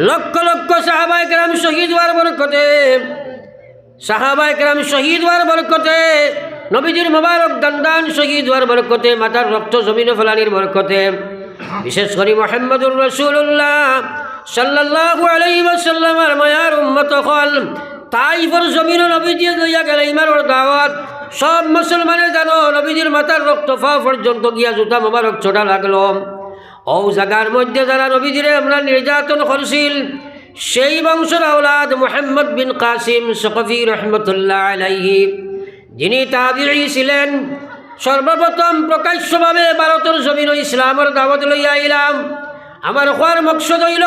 লক্ষ লক্ষ সাহাবায়ে কেরাম শহীদ হওয়ার বরকতে, সাহাবায়ে কেরাম শহীদ হওয়ার বরকতে, নবীজির মোবারক দান্দান শহীদ হওয়ার বরকতে, মাথার রক্ত জমিনো ফালানির বরকতে, বিশেষ করি মুহাম্মদুর রাসূলুল্লাহ সাল্লাল্লাহু আলাইহি ওয়াসাল্লামের মায়ার উম্মত অকল, তাইফর জমিনো নবীজিয়ে লইয়া গেলা ইমানর দাওয়াত। সব মুসলমানে জানো, নবীজির মাথার রক্ত পাও পর্যন্ত গিয়া জুতা মোবারক ছোটা লাগলো। অউ জাগার মধ্যে যারা নবীজিরে আমরা নির্যাতন করছিল, সেই বংশর আওলাদ মুহাম্মদ বিন কাসিম সকফি রহমতুল্লাহ আলাইহি, যিনি তাবিঈ ছিলেন, সর্বপ্রথম প্রকাশ্যভাবে ভারতর জমিনো ইসলামর দাওয়াত লইয়া আইলা। আমার কওয়ার মকসদ অইল,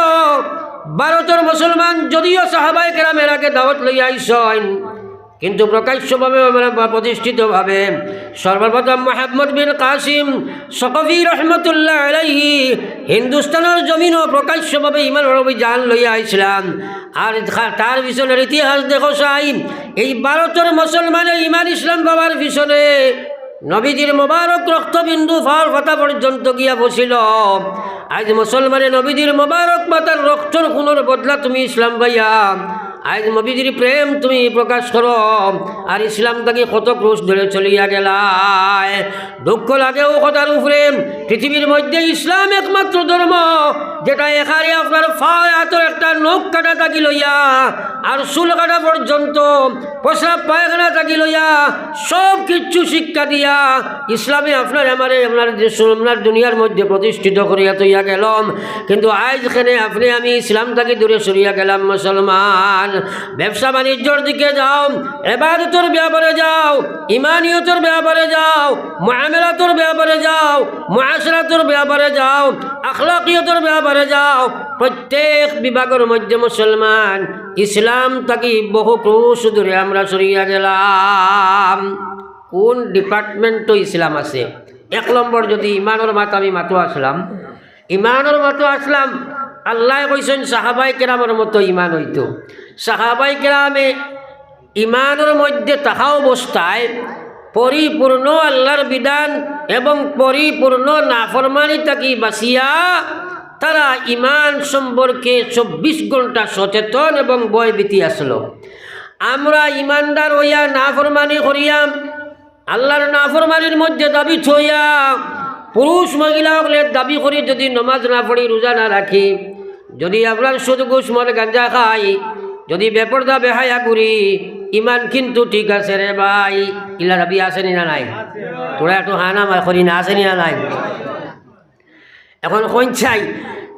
ভারতর মুসলমান যদিও সাহাবায়ে কেরাম এর আগে দাওয়াত লইয়া আইছইন, কিন্তু প্রকাশ্যভাবে, মানে, বা প্রতিষ্ঠিতভাবে সর্বপ্রথম মুহাম্মদ বিন কাসিম সকফি রহমতুল্লাহ আলাইহি হিন্দুস্তানর জমিনো প্রকাশ্যভাবে ইমানর অভিযান লইয়া আইছলা। আর খা-, তার পিছনর ইতিহাস দেখো চাই, এই ভারতর মুসলমানে ইমান ইসলাম পাওয়ার পিছনে নবীজির মোবারক রক্তবিন্দু পাওর পাতা পর্যন্ত গিয়া পৌঁছিল। আইজ মুসলমানে নবীজির মোবারক মাথার রক্তর খুনর বদলা তুমি ইসলাম পাইয়া। আইজ নবীজির প্রেম তুমি প্রকাশ করো, আর ইসলাম থাকি কত ক্রুশ ধরে চলিয়া গেলায়। দুঃখ লাগে অউ কথার উপরে। পৃথিবীর মধ্যে ইসলাম একমাত্র ধর্ম, যেটা এখানে আপনার পাও আতর একটা নখ কাটা থাকি লইয়া আর চুল কাটা পর্যন্ত, প্রস্রাব পায়খানা থাকি লইয়া সব কিছু শিক্ষা দিয়া ইসলামে আপনার আমারে আপনার দেশ, আপনার দুনিয়ার মধ্যে প্রতিষ্ঠিত করিয়া থইয়া গেলাম। কিন্তু আইজ কেনে আপনে আমি ইসলাম থাকি দূরে সরিয়া গেলাম মুসলমান। ব্যবসা বাণিজ্যর দিকে যাও, এবাদতর ব্যাপারে যাও, ইমানিয়তর ব্যাপারে যাও, মুআমালাতর ব্যাপারে যাও, মুআশারাতর ব্যাপারে যাও, আখলাকিয়তর ব্যাপারে যাও, প্রত্যেক বিভাগর মধ্যে মুসলমান ইসলাম থাকি বহু ক্রোশ দূরে আমরা সরিয়া গেলাম। কোন ডিপার্টমেন্টো ইসলাম আছে? এক নম্বর যদি ইমানর মাত আমি মাতো আসলাম, ইমানর মাতো আসলাম, আল্লায় কইছইন সাহাবায়ে কেরামর মতো ইমান অইতো। সাহাবায়ে কেরামে ইমানর মধ্যে থাকা অবস্থায় পরিপূর্ণ আল্লার বিধান এবং পরিপূর্ণ নাফরমানি থাকি বাঁচিয়া তারা ইমান সম্পর্কে চব্বিশ ঘন্টা সচেতন এবং ভয়ভীতি আসলো। আমরা ইমানদার অইয়া নাফরমানি করিয়াম, আল্লার নাফরমানির মধ্যে দাবি থইয়া পুরুষ মহিলা অকলে দাবি করি যদি নমাজ না পড়ি, রোজা না রাখি, যদি আপনার সুদ ঘুষ মদ গাঞ্জা খাই, যদি বেপর্দা বেহায়া ঘুরি, ইমান কিন্তু ঠিক আছে রে ভাই। ইলা দাবি আছে নি না নাই? তোরা একটু হানা মার করি না, আছে নি না নাই? এখন কইন চাই,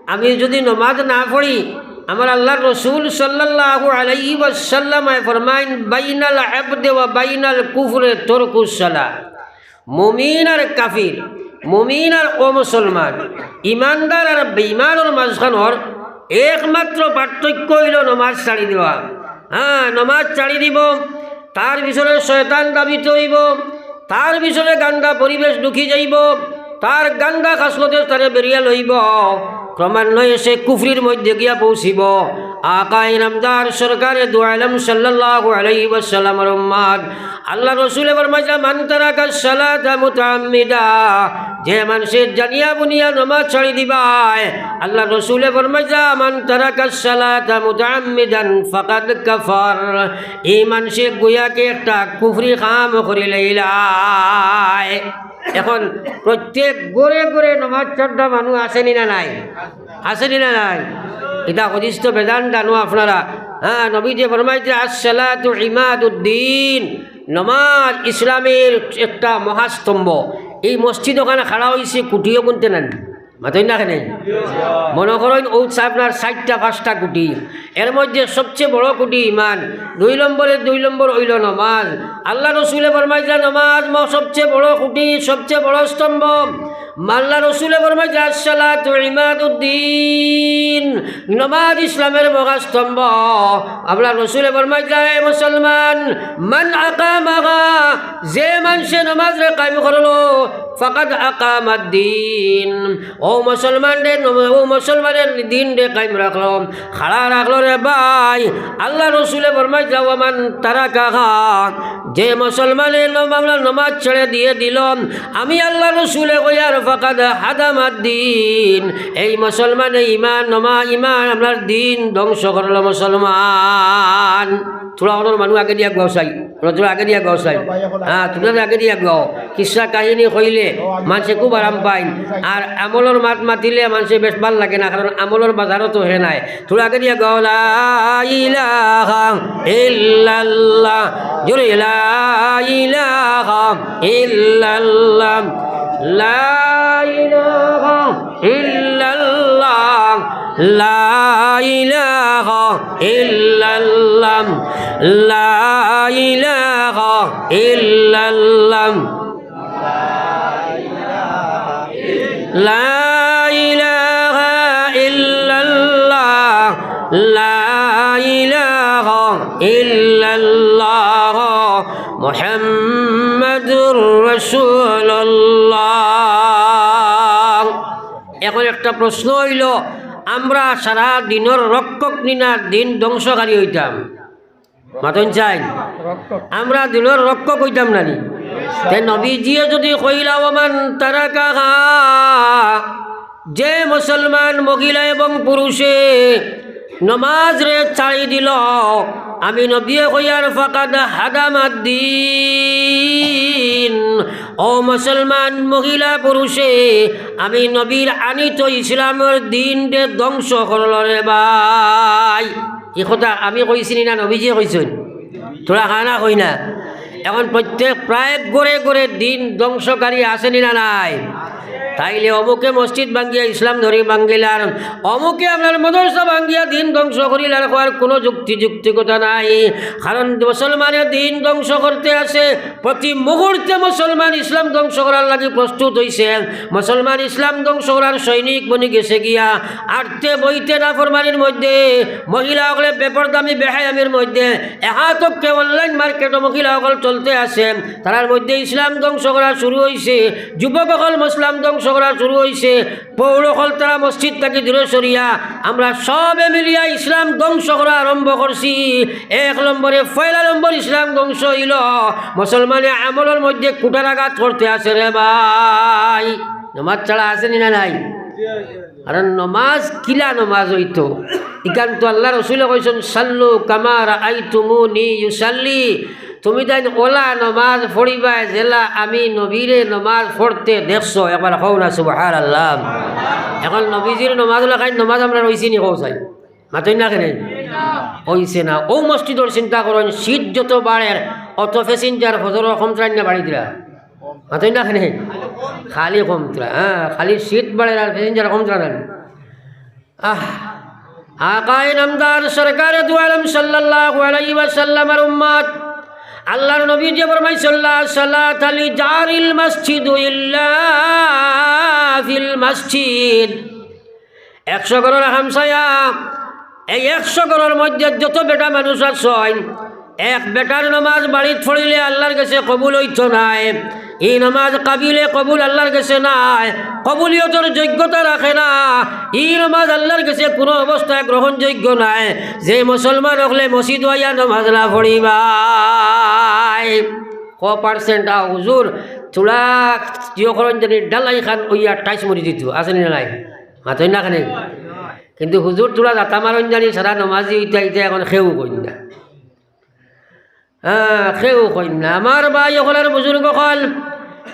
আমি যদি নমাজ না পড়ি, আমার আল্লার রসুল সাল্লাল্লাহু আলাইহি ওয়াসাল্লামে ফরমাইন, "বাইনাল আবদে ওয়া বাইনাল কুফরে তরকুস সালাহ।" মুমিন আর কাফির, মুমিন আর অমুসলমান, ইমানদার আর বেইমানর মাঝখানর একমাত্র পার্থক্য অইলো নমাজ ছাড়ি দেওয়া। হ্যাঁ, নমাজ ছাড়ি দিব, তার পিছনে শয়তান দাবিত অইবো, তার পিছনে গান্দা পরিবেশ ঢুকি যাইবো, তার গান্দা খাসলতে তারে বেরিয়া লইবো। ক্রমান্বয়ে সে কুফরির মধ্যে গিয়া পৌঁছিবো। আকায়ে নামদার সরকারে দু আলম সাল্লাল্লাহু আলাইহি ওয়াসাল্লামর উম্মত, আল্লার রসুলে ফরমাইলা, "মান তারাকাস সালাতা মুতাআম্মিদা", যে মানষে জানিয়া বুনিয়া নমাজ ছাড়ি দিবায়, আল্লার রসুলে ফরমাইলা, "মান তারাকাস সালাতা মুতাআম্মিদান ফাকাদ কাফার", এই মানষে গুয়াকে একটা কুফরি কাম করি লাইলায়। এখন প্রত্যেক ঘরে ঘরে নমাজ ছাড়া মানুষ আছে নি না নাই? আছে নি না নাই? ইটা হাদিস তো বেজান জানো আপনারা। হ্যাঁ, নবীজি ফরমাইছে, "আসসালাতু ইমাদুদ্দিন", নমাজ ইসলামের একটা মহাস্তম্ভ। এই মসজিদ ওখানে খাড়া অইছে, কুটিও গুনতে নাই। মাতইন না কেনে? মনো করইন, অউ আপনার চাইরটা পাঁচটা কুটি, এর মধ্যে সবচেয়ে বড় কুটি ইমান, দুই নম্বরে দুই নম্বর অইলো নমাজ। আল্লার রসুলে ফরমাইলা, নমাজ ম-, সবচেয়ে বড় কুটি, সবচেয়ে বড় স্তম্ভ। আল্লার রসুলে ফরমাইলা, "আসসালাতু ইমাদুদ্দিন", নমাজ ইসলামের মহাস্তম্ভ। আল্লার রসুলে ফরমাইলা, "এ মুসলমান, মান আকামাহা", যে মানষে নমাজরে কায়েম করলো, ফাকাদ আকামাদ্দিন, ও মুসলমানরে নম-, ও মুসলমানের দিনরে কায়েম রাখলো, খাড়া রাখলো রে ভাই। আল্লার রসুলে ফরমাইলা, "ওয়া মান তারাকাহা", যে মুসলমানে নম-, আমরা নমাজ ছেড়ে দিয়ে দিল, আমি আল্লার রসুলে কইয়ার, "ফাকাদ হাদামাদ্দিন", এই মুসলমানে ইমান নমা-, ইমান, আপনার দিন ধ্বংস করলো মুসলমান। থুড়া অনর মানুষ আগে দিয়া গাও চাই, থুড়া আগে দিয়া গাও চাই। হ্যাঁ, থুড়া আগে দিয়া গাও। কিসা কাহিনী কইলে মানষে খুব আরাম পাইন। আর আমলর মাত মাতিলে মানষে বেশ ভালা লাগে না, কারণ আমলর বাজারও তো হে নাই। থুড়া আগে দিয়া গাও, লা ইলাহা ইল্লাল্লাহ। জোরে, লা ইলাহা ইল্লাল্লাহ। লা ইলাহা ইল্লাল্লাহ, লা ইলাহা ইল্লাল্লাহ, লা ইলাহা ইল্লাল্লাহ, লা ইলাহা ইল্লাল্লাহ, লা ইলাহা ইল্লাল্লাহ, মুহাম্মাদুর রাসূলুল্লাহ। এখন একটা প্রশ্ন অইলো, আমরা সারা দিনর রক্ষক নি না দিন ধ্বংসকারী অইতাম? মাতইন চাই, আমরা দিনর রক্ষক অইতাম না নি? তে নবীজিয়ে যদি কইলা, "ওমান তারাকাহা", যে মুসলমান মহিলা এবং পুরুষে নমাজরে ছাড়ি দিল, আমি নবীয়ে কইয়ার ফাকাদ হাদামাদ্দিন। ও মুসলমান মহিলা পুরুষে, আমি নবীর আনিত ইসলামর দিনরে ধ্বংস করল রে ভাই। ই কথা আমি কইছি নি না নবীজিয়ে কইছইন? থুড়া খানা কই না। এখন প্রত্যেক প্রায় ঘরে ঘরে দিন ধ্বংসকারী আছে নি না নাই? তাইলে অমুকে মসজিদ ভাঙ্গিয়া ইসলাম ধর্ম ভাঙ্গিলার, অমুকে আপনার মাদ্রাসা ভাঙ্গিয়া দিন ধ্বংস করিলার, কওয়ার কোনো যুক্তি যুক্তিকতা নাই। কারণ মুসলমানে দিন ধ্বংস করতে আছে, প্রতি মুহূর্তে মুসলমান ইসলাম ধ্বংস করার লাগি প্রস্তুত অইছে। মুসলমান ইসলাম ধ্বংস করার সৈনিক বনি গেছে গিয়া। আটতে বইতে নাফরমানির মধ্যে, মহিলা অকলে বেপরদামি বেহায়ামির মধ্যে, এহাতকে অনলাইন মার্কেটো মহিলা অকল চলতে আছে, তারার মধ্যে ইসলাম ধ্বংস করা শুরু অইছে। যুবক অকল ইসলাম ধ্বংস করা শুরু অইছে। প্রৌঢ় অকল তারা মসজিদ থাকি দূরে সরিয়া, আমরা সবে মিলিয়া ইসলাম ধ্বংস করা আরম্ভ করছি। এক নম্বরে, পয়লা নম্বর ইসলাম ধ্বংস অইল মুসলমানে আমলর মধ্যে কুঠারাঘাত করতে আছে রে ভাই। নমাজ ছাড়া আছে নি না নাই? কারণ নমাজ কিলা নমাজ অইতো, ইখান তো আল্লাহ রসুলে কইছইন, "সাল্লু কামা রাআইতুমুনি ইউসাল্লি।" তুমি তাইন ওলা নমাজ পড়িবায় যেলা আমি নবীরে নমাজ পড়তে দেখছো। একবার কও না সুবহানাল্লাহ। এখন নবীজির নমাজ লাখাইন নমাজ আমরার অইছে নি, কও চাই? মাতইন না কেনে? অইছে না। অউ মসজিদর চিন্তা করইন, শীত যত বাড়ের, অত প্যাসেঞ্জার ফজরর কমতরাইন না বাড়িতরা? মাতইন না কেনে? খালি কমতরা, হ্যাঁ, খালি শীত বাড়ের আর প্যাসেঞ্জার কমতরা না। আহ, আকায়ে নামদার সরকারে দু আলম সাল্লাল্লাহু আলাইহি ওয়াসাল্লামর উম্মত, আল্লাহর নবীজিয়ে ফরমাইছইন, "লা সালাতা লি জারিল মসজিদ ইল্লা ফিল মসজিদ।" একশো ঘরর হামসায়া, এই একশো ঘরর মধ্যে যত বেটা মানুষ আছইন, এক বেটার নমাজ বাড়িত পড়িলে আল্লাহর গেছে কবুল অইতো নায়। ই নমাজ কাবিলে কবুল আল্লাহর গেছে নায়, কবুলিয়তর যোগ্যতা রাখে না। ই নমাজ আল্লাহর গেছে কুনু অবস্থায় গ্রহণযোগ্য নায়। যে মুসলমান অকলে মসজিদো আইয়া নমাজ না পড়িবায়, ক percent আও হুজুর, থুড়া জিও করইন জানি ডালাই খান অইয়া টাইস মরি দিত, আছে নি না নাই? মাতইন না কেনে? কিন্তু হুজুর থুড়া জাতা মারইন জানি সারা নমাজি অইতা অইতা এখন কেউ কইন না। হ্যাঁ, কেউ কইন না। আমার ভাই অকল আর বুজুর্গ অকল,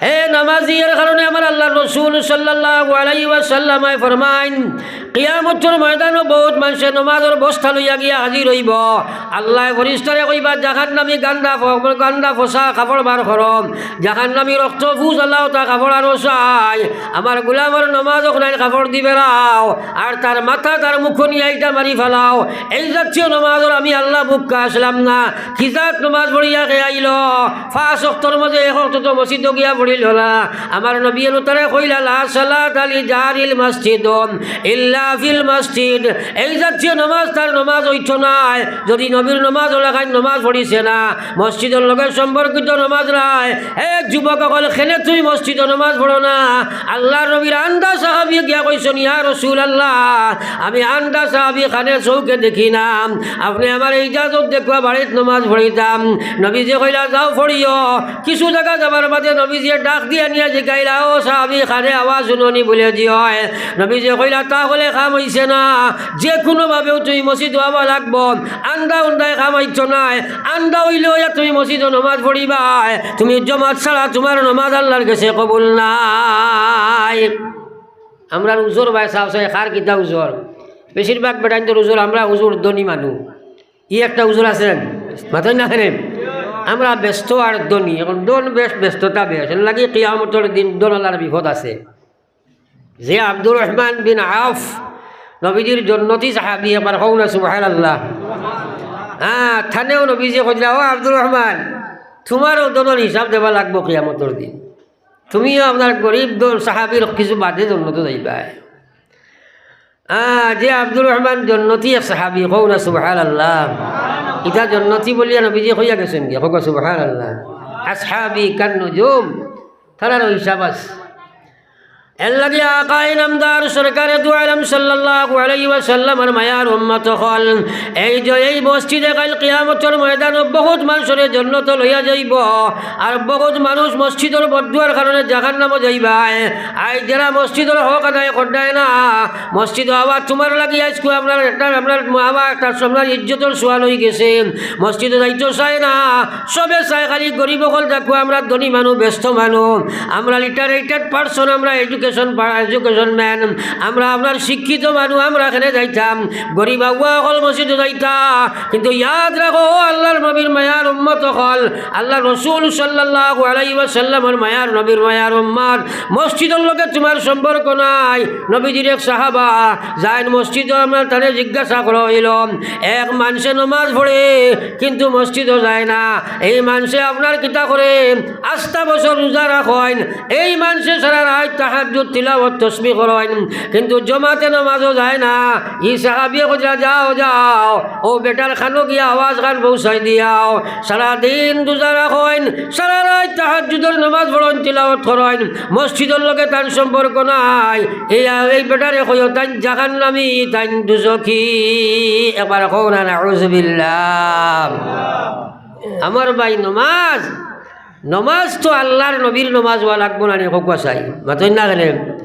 হে নমাজি, এর কারণে আমার আল্লাহর রসুল সাল্লাল্লাহু আলাইহি ওয়াসাল্লামে ফরমাইন, কিয়ামতর ময়দানো বউত মানষে নমাজর বস্তা লইয়া গিয়া হাজির অইবো। আল্লায় ফিরিস্তারে কইবা, "জাহান্নামী গান্দা ফ-, গান্দা ফসা কাপড় বার করো, জাহান্নামী রক্ত ফুজ আল্লাহ তা কাপড় আনো চাই, আমার গোলামর নমাজ অখনাইন কাপড় দি বেড়াও, আর তার মাথা তার মুখো নিয়া ইটা মারি ফালাও।" এই জাতীয় নমাজর আমি আল্লাহ বুক্কা আসলাম না। কি জাত নমাজ পড়িয়া কে আইলো? পাঁচ ওয়াক্তর মাঝে এক ওয়াক্ত তো মসজিদো গিয়া পড়িল না। আমার নবীয়ে তারে কইলা, "লা সালাতা লি জারিল মসজিদ ইল্লা ফিল মসজিদ।" এই জাতীয় নমাজ তার নমাজ অইতো নায়, যদি নবীর নমাজ অলাখান নমাজ পড়িছে না, মসজিদর লগে সম্পর্কিত নমাজ নায়। হে যুবক অকল, কেনে তুমি মসজিদো নমাজ পড়ো না? আল্লাহর নবীর আন্দা সাহাবী গিয়া কইছইন, "ইয়া রাসূলুল্লাহ, আমি আন্দা সাহাবী কানে চউখে দেখি না, আপনে আমারে ইজাজত দেউক্কা বাড়িত নমাজ পড়িতাম।" নবীজিয়ে কইলা, "যাও পড়িও।" কিছু জাগা যাবার বাদে নবীজিয়ে ডাক দিয়া নিয়া জিকাইলা, "ও সাহাবী, কানে আওয়াজ হুনো নি?" বুলে, "জি অয়।" নবীজিয়ে কইলা, "তা অইলে কাম অইছে না, যে কুনু ভাবেও তুমি মসজিদো আওয়া লাগবো, আন্দা উন্দায় কাম অইতো নায়, আন্দা অইলেও ইয়া তুমি মসজিদো নমাজ পড়িবায়, তুমি জমাত ছাড়া তুমার নমাজ আল্লাহর গেছে কবুল নায়।" আমরার উজর ভাই সাহেব সাহেব, কার কিতা উজর? বেশিরভাগ বেটাইন্তর উজর, আমরা উজর ধনী মানুষ। ই একটা উজর আছে, মাতইন না কেনে? আমরা ব্যস্ত আর ধনী, এখন ধন বেশ, ব্যস্ততা বেশ, এর লাগি কিয়ামতর দিন ধন আলার বিপদ আছে। যে আব্দুর রহমান বিন আউফ, নবীজির জন্নতি সাহাবী, একবার কও না সুবহানাল্লাহ। হ্যাঁ, তানেও নবীজিয়ে কইলা, "ও আব্দুর রহমান, তুমারও ধনর হিসাব দেওয়া লাগবো কিয়ামতর দিন।" তুমিও আপনার গরিব ধন সাহাবীর কিছু বাদে জন্নতো যাইবায়। আহ, যে আব্দুর রহমান জন্নতি এক সাহাবী, কও না সুবহানাল্লাহ। ইতা জন্নতি বুলিয়া নবীজিয়ে কইয়া গেছইন গিয়া, কও সুবহানাল্লাহ। আসহাবি কান নুজুম, তারারও হিসাব আছে। এর লাগি আকায়ে নামদার সরকারে দু আলম সাল্লাল্লাহু আলাইহি ওয়াসাল্লামর মায়ার উম্মত অকল, এই যে এই মসজিদে কাইল কিয়ামতর ময়দানো বহুত মানষরে জন্নতো লইয়া যাইবো, আর বহুত মানুষ মসজিদর বদদুয়ার কারণে জাহান্নামো যাইবায়। আইজ যেরা মসজিদর হক আদায় কররায় না, মসজিদো আওয়া তুমার লাগি আইজকু আমরার একটা, আমরার মা বাবা একটা আমরার ইজ্জতর সওয়াল অইগেছে। মসজিদো যাইতো চায় না, সবে চায় খালি গরিব অকল দেখো, আমরা ধনী মানুষ, ব্যস্ত মানুষ, আমরা লিটারেটেড পারসন, আমরা এডুকেশন, এডুকেশন ম্যান, আমরা আপনার শিক্ষিত মানুষ, আমরা কেনে যাইতাম? গরিব আউয়া অকল মসজিদো যাইতা। কিন্তু ইয়াদ রাখো, ও আল্লার নবীর মায়ার উম্মত অকল, আল্লার রসুল সাল্লাল্লাহু আলাইহি ওয়াসাল্লামর মায়ার নবীর মায়ার উম্মত, মসজিদর লগে তুমার সম্পর্ক নাই। নবীজির এক সাহাবা যাইন মসজিদো, আমরা তারে জিজ্ঞাসা করা অইল, এক মানষে নমাজ পড়ে কিন্তু মসজিদো যায় না, এই মানষে আপনার কিতা করে? আস্তা বছর রোজা রাখইন, এই মানষে সারা রাইত তাহাজ্জুদ তিলাওয়াত তসবিহ করইন, কিন্তু জমাতে নমাজো যায় না। ই সাহাবিয়ে কইরা, "যাও, যাও, অউ বেটার কানো গিয়া আওয়াজ খান পৌঁছাই দিয়াও। সারা দিন রোজা রাখইন, সারা রাইত তাহাজ্জুদর নমাজ পড়ইন, তিলাওয়াত করইন, মসজিদর লগে তান সম্পর্ক নাই। এই, এই বেটারে কইও, তাইন জাহান্নামী, তাইন দুজখী।" একবার কও না, নাউজুবিল্লাহ। আমার ভাই, নমাজ, নমাজ তো আল্লার নবীর নমাজ অওয়া লাগবো না নি? কউক্কা চাই, মাতইন না কেনে?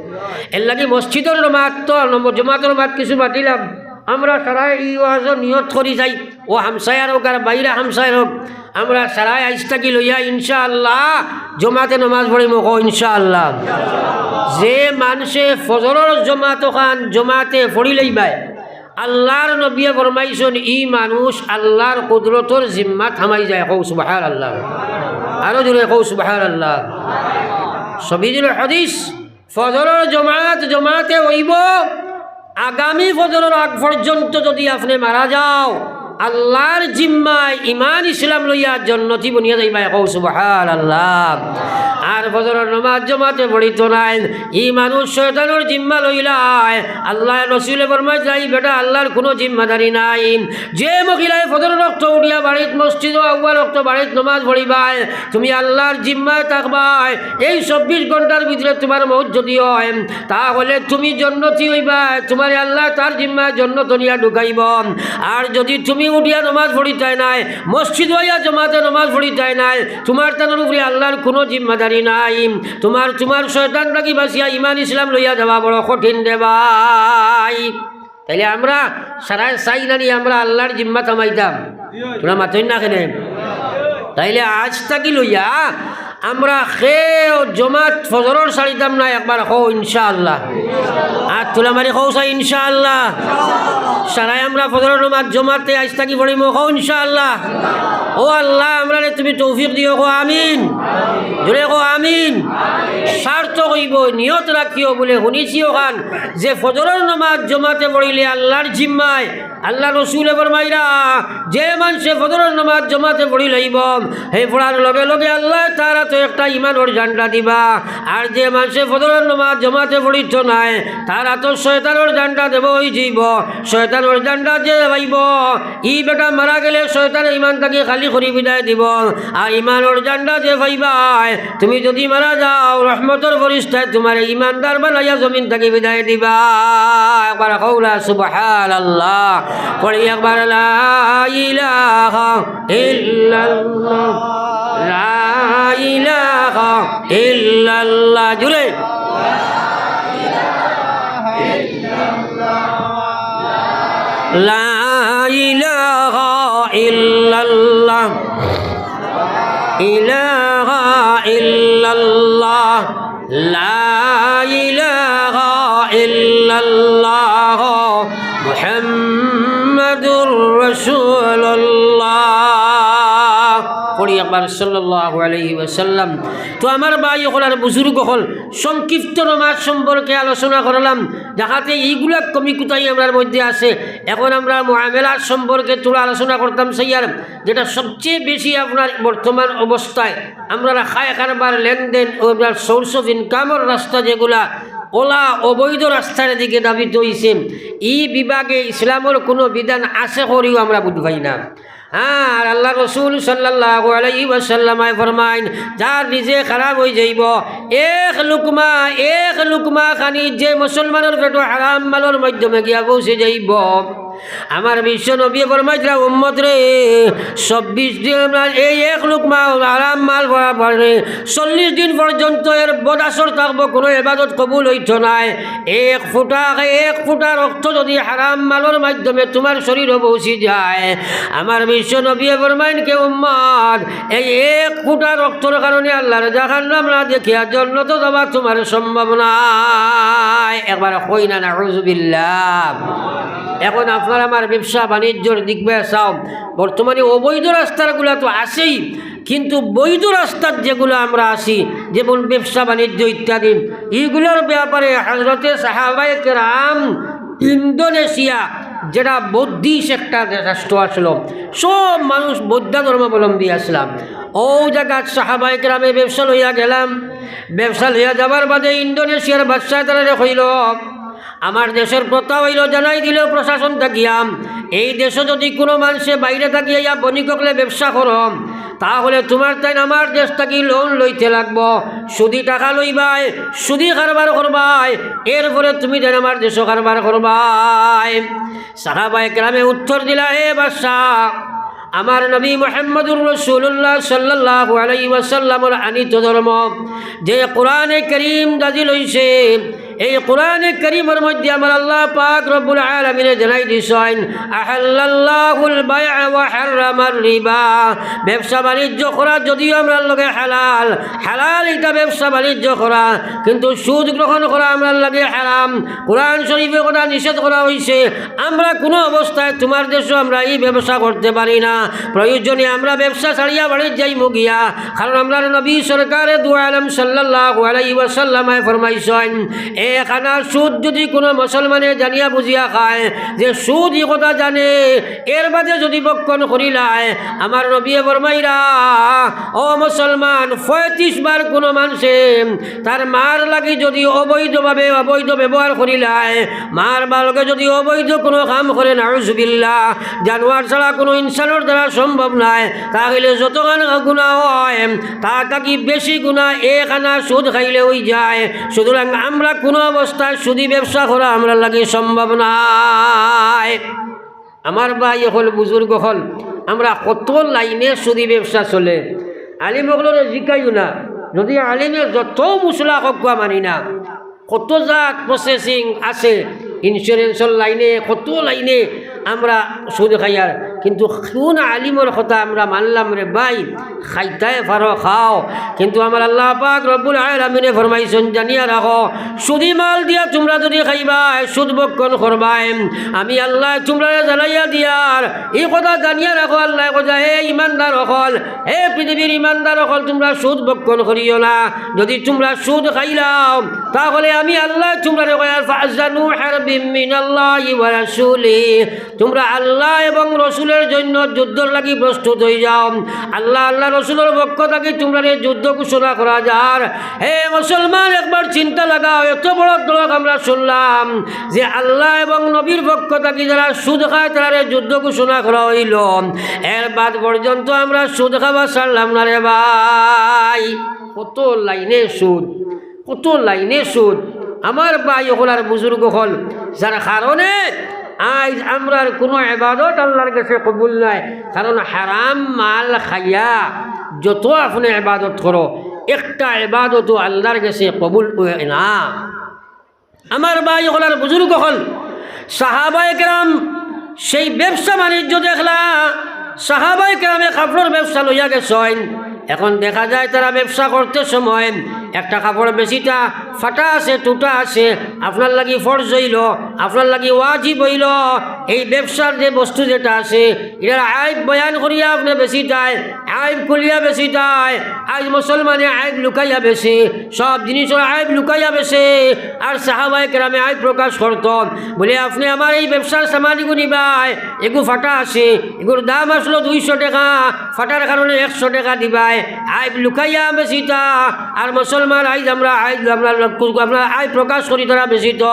এর লাগি মসজিদর নমাজ তো নম-, জমাতর নমাজ কিছু বাদ দিলাম। আমরা সারায় ই ওয়াজো নিয়ত করি যাই, ও হামসায়ার অউক আর বাইরা হামসায়ার অউক, আমরা সারায় আইজ থাকি লইয়া ইনশাআল্লাহ জমাতে নমাজ পড়িমু, কও ইনশাআল্লাহ। যে মানষে ফজরর জমাত অখান জমাতে পড়ি লইবায়, আল্লার নবিয়ে ফরমাইছইন, ই মানুষ আল্লার কুদরতর জিম্মাত হামাই যায়। কও সুবহানাল্লাহ। আরো জোরে কও সুবহানাল্লাহ। সহিহুল হাদিস, ফজরর জমাত জমাতে অইবো। আগামী ফজরর আগ পর্যন্ত যদি আপনে মারা যাও, আল্লার জিম্মায় ইমান ইসলাম লইয়া জন্নতি বনিয়া যাইবায়। কও সুবহানাল্লাহ। আর ফজরর নমাজ জমাতে পড়িতো নায়, ই মানুষ শয়তানর জিম্মা লইলায়। আল্লার রসুলে ফরমাইছইন, ই বেটা আল্লার কুনু জিম্মাদারি নাই। যে মহিলায় ফজরর অক্ত উঠিয়া বাড়িত মসজিদো আউয়াল অক্ত বাড়িত নমাজ পড়িবায়, তুমি আল্লার জিম্মায় থাকবায়। এই চব্বিশ ঘন্টার ভিতরে তুমার মউত যদি অয়, তাহলে তুমি জন্নতি অইবায়, তুমারে আল্লায় তার জিম্মায় জন্নতো নিয়া ঢুকাইবো। আর যদি তুমি উঠিয়া নমাজ পড়িতায় নায়, মসজিদো আইয়া জমাতে নমাজ পড়িতায় নায়, তুমার তানর উপরে আল্লার কুনু জিম্মাদারি নাই। তুমার, তুমার শয়তান থাকি বাচিয়া ইমান ইসলাম লইয়া যাওয়া বড় কঠিন রে ভাই। তাইলে আমরা সারায় চাই না নি আমরা আল্লার জিম্মাত হামাইতাম? তুমরা মাতইন না কেনে? তাইলে আইজ থাকি লইয়া আমরা কেউ জমাত ফজরর ছাড়িতাম না, একবার কও ইনশাআল্লাহ। আত তুলা মারি কও চাই ইনশাআল্লাহ। সারায় আমরা ফজরর নমাজ জমাতে আইজ থাকি পড়িমু, কও ইনশাআল্লাহ। ও আল্লাহ, আমরারে তুমি তৌফিক দিও, কও আমিন। জোরে কও আমিন। সার্থক অইবো, নিয়ত রাখিও বুলে হুনিছি অখান যে ফজরর নমাজ জমাতে পড়িলে আল্লার জিম্মায়, আল্লার রসুলে ফরমাইরা, যে মানষে ফজরর নমাজ জমাতে পড়ি লইবো, হে পড়ার লগে লগে আল্লায় তার আতো একটা ইমানর ঝান্ডা দিবা। আর যে মানষে ফজরর নমাজ জমাতে পড়িতো নায়, তার আতো শয়তানর ঝান্ডা দেওয়া অইযিবো। শয়তানর ঝান্ডা যে পাইবো, ই বেটা মারা গেলে শয়তানে ইমান থাকি খালি করি বিদায় দিবো, আর ইমানর ঝান্ডা যে পাইবায়, তুমি যদি মারা যাও, রহমতর ফিরিস্তায় তুমারে ইমানদার বানাইয়া জমিন থাকি বিদায় দিবা। একবার কও না সুবহানাল্লাহ। পড়ি একবার লা ইলাহা ইল্লাল্লাহ, লা ইলাহা ইল্লাল্লাহ। জোরে। লা ইলাহা ইল্লাল্লাহ, ইলাহা ইল্লাল্লাহ, লা ইলাহা ইল্লাল্লাহ, মুহাম্মাদুর রাসূলুল্লাহ। পড়ি একবার সাল্লাল্লাহু আলাইহি ওয়াসাল্লাম। তো আমার ভাই অকল আর বুজুর্গ অকল, সংক্ষিপ্ত নমাজ সম্পর্কে আলোচনা করলাম, যাহাতে ইগুলা কমি কুতাই আমরার মধ্যে আছে। এখন আমরা মুআমালাত সম্পর্কে থুড়া আলোচনা করতাম চাইয়ার, যেটা সবচেয়ে বেশি আপনার বর্তমান অবস্থায় আমরার খায় কারবার, লেনদেন ও আমরার source of income-র রাস্তা যেগুলা অলা অবৈধ রাস্তার দিকে ধাবিত অইছে, ই বিভাগে ইসলামর কুনু বিধান আছে করিও আমরা বুঝি পাই না। আর আল্লার রসুল সাল্লাল্লাহু আলাইহি ওয়াসাল্লামে ফরমাইন, যার রিজিক হারাম অইযাইবো, এক লুকমা, এক লুকমা খানি যে মুসলমানর পেটো হারাম মালর মাধ্যমে গিয়া পৌঁছি যাইবো। আমার বিশ্ব নবী ফরমাইতরা, উম্মতরে, চব্বিশ দিন আমরা এই এক লুকমা হারাম মাল বরাবরে চল্লিশ দিন পর্যন্ত এর বদাসর থাকবো, কুনু ইবাদত কবুল অইতো নায়। এক ফুটা, এক ফুটা রক্ত যুদি হারাম মালর মাধ্যমে তুমার শরীরো পৌঁছি যায়, আমার বিশ্ব নবী ফরমাইন, কে উম্মত, এই এক ফুটা রক্তর কারণে আল্লার জাহান্নাম না দেখিয়া জন্নতো যাওয়া তুমার সম্ভব নায়। একবার কই না, নাউজুবিল্লাহ। এখন আপনারা আমার ব্যবসা বাণিজ্যর দিক বায় চাও, বর্তমানে অবৈধ রাস্তার গুলা তো আছেই, কিন্তু বৈধ রাস্তার যেগুলা আমরা আছি, যেমন ব্যবসা বাণিজ্য ইত্যাদি, ইগুলার ব্যাপারে হজরতে সাহাবায়ে কেরাম ইন্দোনেশিয়া, যেটা বৌদ্ধিস্ট একটা রাষ্ট্র আসলো, সব মানুষ বৌদ্ধ ধর্মাবলম্বী আসলাম। ও জাগাত সাহাবায়ে কেরামে ব্যবসা লইয়া গেলাম, ব্যবসা লইয়া যাবার বাদে ইন্দোনেশিয়ার বাদশায় তারারে কইল, আমার দেশর প্রথা অইল, জানাই দিল প্রশাসন থাকিয়া, এই দেশো যুদি কুনু মানষে বাইরে থাকিয়া ইয়া বণিক অকলে ব্যবসা করো, তাহলে তুমার তাইন আমার দেশ থাকি লোন লইতে লাগবো, সুদি টাকা লইবায়, সুদি কারবার করবায়, এরপরে তুমি তাইন আমার দেশো কারবার করবায়। সাহাবায়ে কেরামে উত্তর দিলা, হে বাদশা, আমার নবী মুহাম্মদুর রাসূলুল্লাহ সাল্লাল্লাহু আলাইহি ওয়াসাল্লামর আনিত ধর্ম, যে কোরআনে করিম নাজিল অইছে, এই কোরআনে করিমর মধ্যে আমার আল্লাহ পাক রব্বুল আলামিনে জানাই দিছইন, আহাল্লাল্লাহুল বাইআ ওয়া হাররামার রিবা। ব্যবসা বাণিজ্য করা যদিও আমরার লগে হালাল, হালাল ইটা ব্যবসা বাণিজ্য করা, কিন্তু সুদ গ্রহণ করা আমরার লাগি হারাম। কোরআন শরীফে কথা নিষেধ করা অইছে, আমরা কুনু অবস্থায় তুমার দেশো আমরা ই ব্যবসা করতে পারি না। প্রয়োজনে আমরা ব্যবসা ছাড়িয়া বাড়িত যাইমু গিয়া, কারণ আমরার নবী সরকারে দু আলম সাল্লাল্লাহু আলাইহি ওয়াসাল্লামে ফরমাইছইন, এক আনা সুদ যুদি কুনু মুসলমানে জানিয়া বুঝিয়া খায়, যে সুদ ই কথা জানে, এর বাদে যুদি ভক্ষণ করিলায়, আমার নবীয়ে ফরমাইরা, ও মুসলমান, পঁয়ত্রিশ বার কুনু মানষে তার মার লাগি যুদি অবৈধভাবে অবৈধ ব্যবহার করিলায়, মার বালকে যুদি অবৈধ কুনু কাম করে, নাউজুবিল্লাহ, জানোয়ার ছাড়া কুনু ইনসানর দ্বারা সম্ভব নায়, তাহলে যতখান গুনা অয়, তার থাকি বেশি গুনা এক আনা সুদ খাইলে অইযায়। সুতরাং আমরা কুনু অবস্থায় সুদি ব্যবসা করা আমরার লাগি সম্ভব নায়। আমার ভাই অকল, বুজুর্গ অকল, আমরা কত লাইনে সুদি ব্যবসা চলে, আলিম অকলরে জিকাইও না। যুদি আলিমে যত মুসলা কউক্কা মানি না, কত জাত প্রসেসিং আছে, ইন্স্যুরেন্সর লাইনে, কত লাইনে আমরা সুদ খাইয়ার, কিন্তু কুন আলিমর কথা আমরা মানলাম রে ভাই? খাইতায় পারো খাও, কিন্তু আমার আল্লাহ পাক রব্বুল আলামিনে ফরমাইছইন, জানিয়া রাখো, সুদি মাল দিয়া তুমরা যুদি খাইবায়, সুদ ভক্ষণ করবায়, আমি আল্লায় তুমরারে জানাইয়া দিয়ার, ই কথা জানিয়া রাখো, আল্লায় কইতা, হে ইমানদার অকল, হে পৃথিবীর ইমানদার অকল, তুমরা সুদ ভক্ষণ করিও না। যুদি তুমরা সুদ খাইলাও, তাহলে আমি আল্লায় তুমরারে কইয়ার, ফাজানু হারবিম মিনাল্লাহি ওয়া রাসূলি, তুমরা আল্লাহ এবং রসুলের জন্য যুদ্ধর লাগি প্রস্তুত অইযাও। আল্লাহ, আল্লাহ রসুলর পক্ষ থাকি তুমরারে যুদ্ধ ঘোষণা করা যার। হে মুসলমান, একবার চিন্তা লাগাও, এত বড় ধরক আমরা শুনলাম যে আল্লাহ এবং নবীর পক্ষ থাকি যারা সুদ খায় তারারে যুদ্ধ ঘোষণা করা অইলো, এর বাদ পর্যন্ত আমরা সুদ খাওয়া ছাড়লাম না রে ভাই। কত লাইনে সুদ, কত লাইনে সুদ। আমার ভাই অকল আর বুজুর্গ অকল, যার কারণে আইজ আমরার কুনু ইবাদত আল্লাহর গেছে কবুল নায়, কারণ হারাম মাল খাইয়া যত আপনে ইবাদত করো, একটা ইবাদতও আল্লাহর গেছে কবুল অয় না। আমার ভাই অকল আর বুজুর্গ অকল, সাহাবায়ে কেরাম সেই ব্যবসা বাণিজ্য দেখলা, সাহাবায়ে কেরামে কাপড়র ব্যবসা লইয়া গেছইন। এখন দেখা যায় তারা ব্যবসা করতে সময় একটা কাপড় বেচিতা ফাটা আছে, টুটা আছে, আপনার লাগি ফরজ অইলো, আপনার লাগি ওয়াজিব অইলো, এই ব্যবসার যে বস্তু যেটা আছে, এটার আইব বয়ান করিয়া আপনে বেচিতায়, আইব খুলিয়া বেচিতায়। আইজ মুসলমানে আইব লুকাইয়া বেচে, সব জিনিসর আইব লুকাইয়া বেচে। আর সাহাবায়ে কেরামে আইব প্রকাশ করতো, বলে, আপনে আমার এই ব্যবসার সামানগু নিবায়, এগু ফাটা আছে, এগুর দাম আসলো দুইশো টেকা, ফাটার কারণে একশো টেকা দিবায়। আইব লুকাইয়া বেচিতা। আর মুসলমান আইজ আমরা আইব, আমরা লক্ষ্য, আমরা আইব প্রকাশ করি তারা বেচিতো,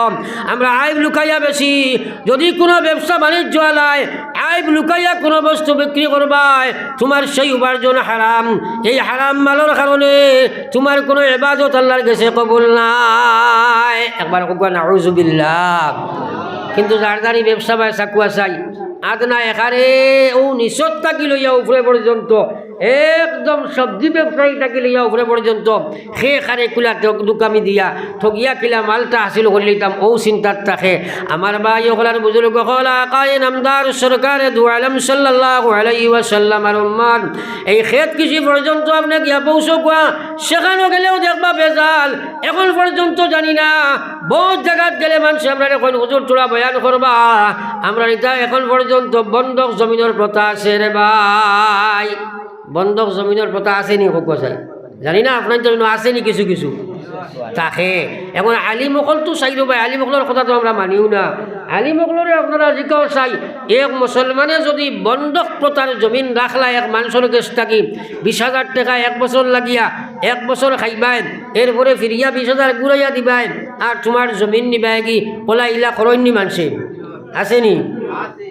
আমরা আইব লুকাই লুকাইয়া বেশি, যদি কুনু ব্যবসা বাণিজ্য আলায় আইব লুকাইয়া কুনু বস্তু বিক্রি করবায়, তুমার সেই উপার্জন হারাম। এই হারাম মালর কারণে তুমার কুনু ইবাদত আল্লার গেছে কবুল নায়। একবার কউক্কা, নাউজুবিল্লাহ। কিন্তু যার যার ই ব্যবসা বায় চাকুয়া চাই, আত না এখারে অউ নিচত থাকি লইয়া উপরে পর্যন্ত, একদম সবজি ব্যবসায়ী থাকি লইয়া উপরে পর্যন্ত, কে কারে কুলা দোকামি দিয়া ঠগিয়া কিলা মালটা হাসিল করি লইতাম, অউ চিন্তাত থাকে। আমার ভাই অকল আর বুজুর্গ অকল, আকায়ে নামদার সরকারে দু আলম সাল্লাল্লাহু আলাইহি ওয়াসাল্লাম আর উম্মত, এই খেত কৃষি পর্যন্ত আপনে গিয়া পৌঁছউক্কা, সেখানো গেলেও দেখবা ভেজাল। এখন পর্যন্ত জানি না, বউত জাগাত গেলে মানষে আমরারে কইন, "হুজুর, থুড়া বয়ান করবা।" আমরার ইতা এখন পর্যন্ত বন্ধক জমিনর প্রথা আছে রে ভাই। বন্ধক জমিনর প্রথা আছে নি, কউক্কা চাই? জানি না, আপনার জন্য আছে নি কিছু কিছু? থাকে। এখন আলিম অকল তো চাইরো ভাই, আলিম অকলর কথা তো আমরা মানিও না। আলিম অকলরে আপনারা জিকাও চাই, এক মুসলমানে যদি বন্ধক প্রথার জমিন রাখলা এক মানষর গেছ থাকি বিশ হাজার টেকা এক বছর লাগিয়া, এক বছর খাইবায়, এরপরে ফিরিয়া বিশ হাজার ঘুরাইয়া দিবায়, আর তুমার জমিন নিবায়গি, অলা ইলা করইন নি মানষে? আছে নি?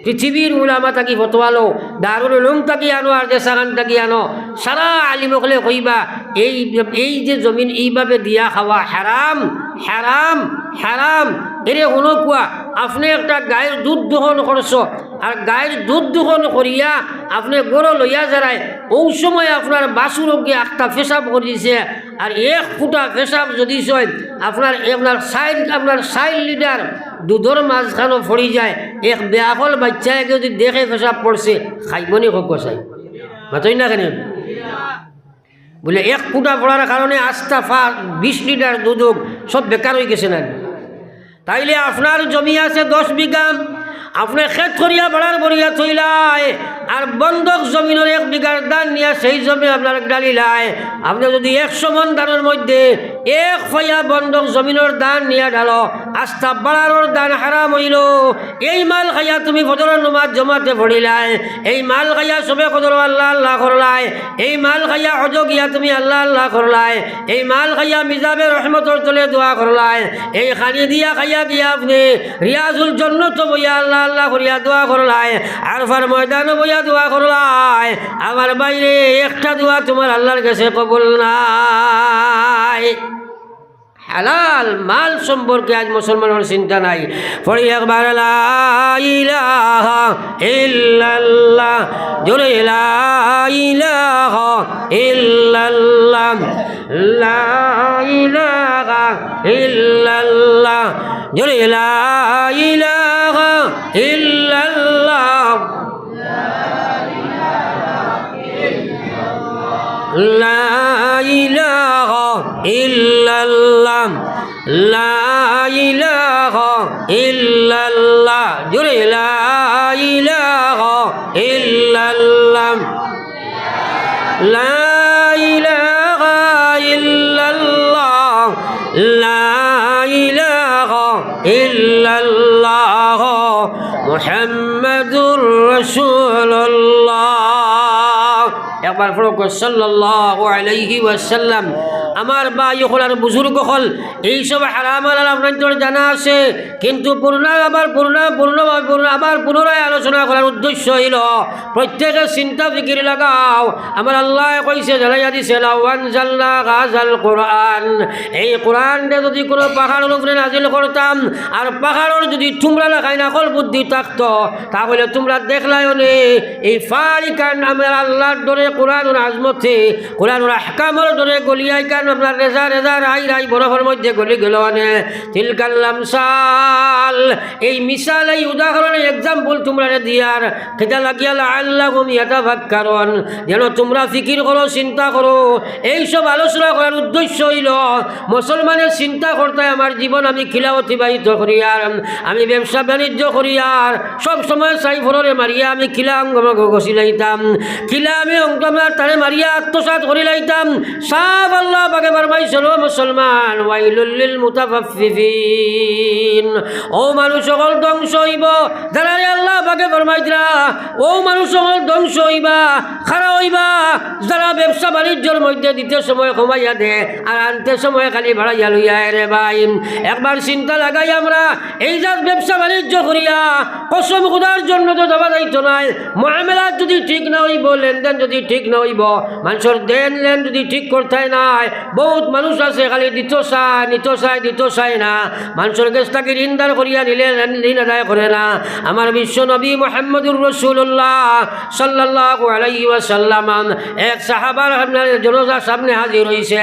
পৃথিবীর উলামা থাকি ফতোয়া লও, দারুল উলুম থাকি আনো, আর দেশাখান থাকি আনো, সারা আলিম অকলে কইবা, এই, এই যে জমিন এইভাবে দিয়া খাওয়া হারাম, হারাম, হারাম। এরে হুনউক্কা, আপনে একটা গাইর দুধ দোহন করছো, আর গাইর দুধ দোহন করিয়া আপনে ঘরো লইয়া যারায়, অউ সময় আপনার বাছুর অগে আখতা পেশাব করি দিছে, আর এক ফুটা পেশাব যদি ছয়, আপনার, আপনার চাইর, আপনার চাইর লিটার দুধর মাঝখানো পড়ি যায়, এক বেআকল বাইচ্চায় যদি দেখে পেশাব পড়ছে, খাইবো নি কউক্কা চাই? মাতইন না কেনে? বুলে এক ফুটা পড়ার কারণে আস্তা ফা-, বিশ লিটার দুধ অউক, সব বেকার অইগেছে না? তাইলে আপনার জমি আছে দশ বিঘা, আপনে খেত করিয়া বাড়ার বরিয়া থইলায়, আর বন্ধক জমিনর এক বিঘার ধান নিয়া সেই জমি আপনার ডালিলায়। আপনে যদি একশো মন ধানর মধ্যে এক ফাইয়া বন্ধক জমিনর ধান নিয়া ডালো, আস্তা বাড়ারর ধান হারাম অইলো। এই মাল খাইয়া তুমি ফজরর নমাজ জমাতে পড়িলায়, এই মাল খাইয়া সবে কদরো আল্লাহ আল্লাহ করলায়, এই মাল খাইয়া হজো গিয়া তুমি আল্লাহ আল্লাহ করলায়, এই মাল খাইয়া মিজাবে রহমতর তলে দোয়া করলায়, এই খানি দিয়া খাইয়া গিয়া আপনে রিয়াজুল জন্নত বইয়া আল্লাহ আল্লাহ করিয়া দোয়া করলায়, আরফার ময়দানো বইয়া দোয়া করলায়, আমার ভাইরে একটা দোয়া তুমার আল্লার গেছে কবুল নায়। হালাল মাল সম্পর্কে আজ মুসলমানর চিন্তা নাই। পড়ি একবার লা ইলাহা ইল্লাল্লাহ, জোরে লা ইলাহা ইল্লাল্লাহ, লা ইলাহা ইল্লাল্লাহ, জোরে লা ইলাহা ইল্লাল্লাহ। لا إله إلا الله. لا إله إلا الله. জোরে لا إله إلا الله. لا إله إلا الله. لا إله إلا الله. محمد رسول الله. একবার পড়ো, সাল্লাল্লাহু আলাইহি ওয়াসাল্লাম। আমার ভাই অকল আর বুজুর্গ অকল, এইসব হারাম হালাল আপনার জানা আছে, কিন্তু পুনরায় আবার পুনরায় পুনরায় পুনরায় আবার পুনরায় আলোচনা করার উদ্দেশ্য অইলো প্রত্যেকে চিন্তা ফিকির লাগাও। আমার আল্লায় কইছে, জানাইয়া দিছে, "লাউ আনজালনা হাযাল কুরআন", এই কোরআনরে যদি কুনু পাহাড়র উপরে নাজিল করতাম, আর পাহাড়র যদি তুমরা লাখান আকল বুদ্ধি থাকতো, তাহলে তুমরা দেখলায় অনে, এই ফারিকান আমার আল্লার ডরে, কোরআনর আজমতে, কোরআনর আহকামর ডরে গলিয়াইকান আপনার রেজা রেজা রাই রাই বরফর মধ্যে গলি গেলো অনে। তিলকাল আমসাল, এই মিসাল, এই উদাহরণ, এই example তুমরারে দিয়ার, কিতা লাগিয়া, লাআল্লাহুম ইয়াতাফাক্কারুন, যেন তুমরা ফিকির করো, চিন্তা করো। এইসব আলোচনা করার উদ্দেশ্য অইলো, মুসলমানে চিন্তা করতায়, আমার জীবন আমি কিলা অতিবাহিত করিয়ার, আমি ব্যবসা বাণিজ্য করিয়ার, সব সময় সাইফুররে মারিয়া আমি কিলা অঙ্গমগ গছিলাইতাম, কিলা আমি অঙ্গমগ তারে মারিয়া আত্মসাৎ করিলাইতাম। সাফ আল্লাহ পাকে ফরমাইছইন, "ও মুসলমান, ওয়াইলুল লিল মুতাফাফফিফিন।" অউ মানুষ অকল ধ্বংস অইবো, যারারে আল্লাহ পাকে ফরমাইতরা, অউ মানুষ অকল ধ্বংস অইবা, খারা অইবা, যারা ব্যবসা বাণিজ্যর মধ্যে দিতে সময় কমাইয়া দে, আর আনতে সময় খালি বাড়াইয়া লইয়া আয় রে ভাই। একবার চিন্তা লাগাই আমরা, এই জাত ব্যবসা বাণিজ্য করিয়া কসম খুদার জন্য তো দেওয়া যাইতো নায়। মুআমালাত যদি ঠিক না অইবো, লেনদেন যদি ঠিক না অইবো, মানষর দেন লেন যদি ঠিক করতায় নায়, বউত মানুষ আছে খালি দিতো চায়, নিতো চায়, দিতো চায় না। মানষর গেছ থাকি ঋণ ধার করিয়া নিলে ঋণ, ঋণ আদায় করে না। আমার বিশ্ব নবী মুহাম্মদুর রাসূলুল্লাহ সাল্লাল্লাহু আলাইহি ওয়াসাল্লাম এক সাহাবার আপনার জনাজার সামনে হাজির অইছে।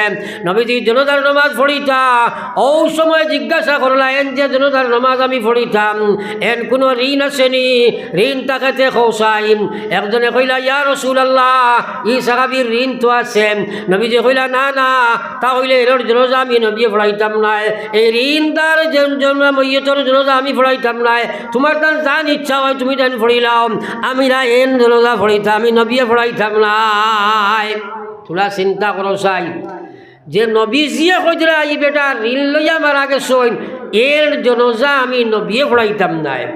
নবীজি জনাজার নামাজ পড়িতা, অউ সময় জিজ্ঞাসা করলা, "এন যে জনাজার নামাজ আমি পড়িতাম, এন কুনু ঋণ আছে নি? ঋণ থাকলে কও চাই।" একজনে কইলা, "ইয়া রাসূলুল্লাহ, ই সাহাবীর ঋণ তো আছে।" নবীজি কইলা, "না, না, তা অইলে এরর জনাজা আমি নবিয়ে পড়াইতাম নায়। এই ঋণদার জন-, জন-, মইয়তর জনাজা আমি পড়াইতাম নায়। তুমার তান যান ইচ্ছা অয় তুমি তান পড়িলাও, আমি না এন জনাজা পড়াইতাম, আমি নবিয়ে পড়াইতাম নায়।" থুড়া চিন্তা করো চাই, যে নবীজিয়ে কইতরা, "ই বেটা ঋণ লইয়া মারা গেছইন, এর জনাজা আমি নবিয়ে পড়াইতাম নায়।"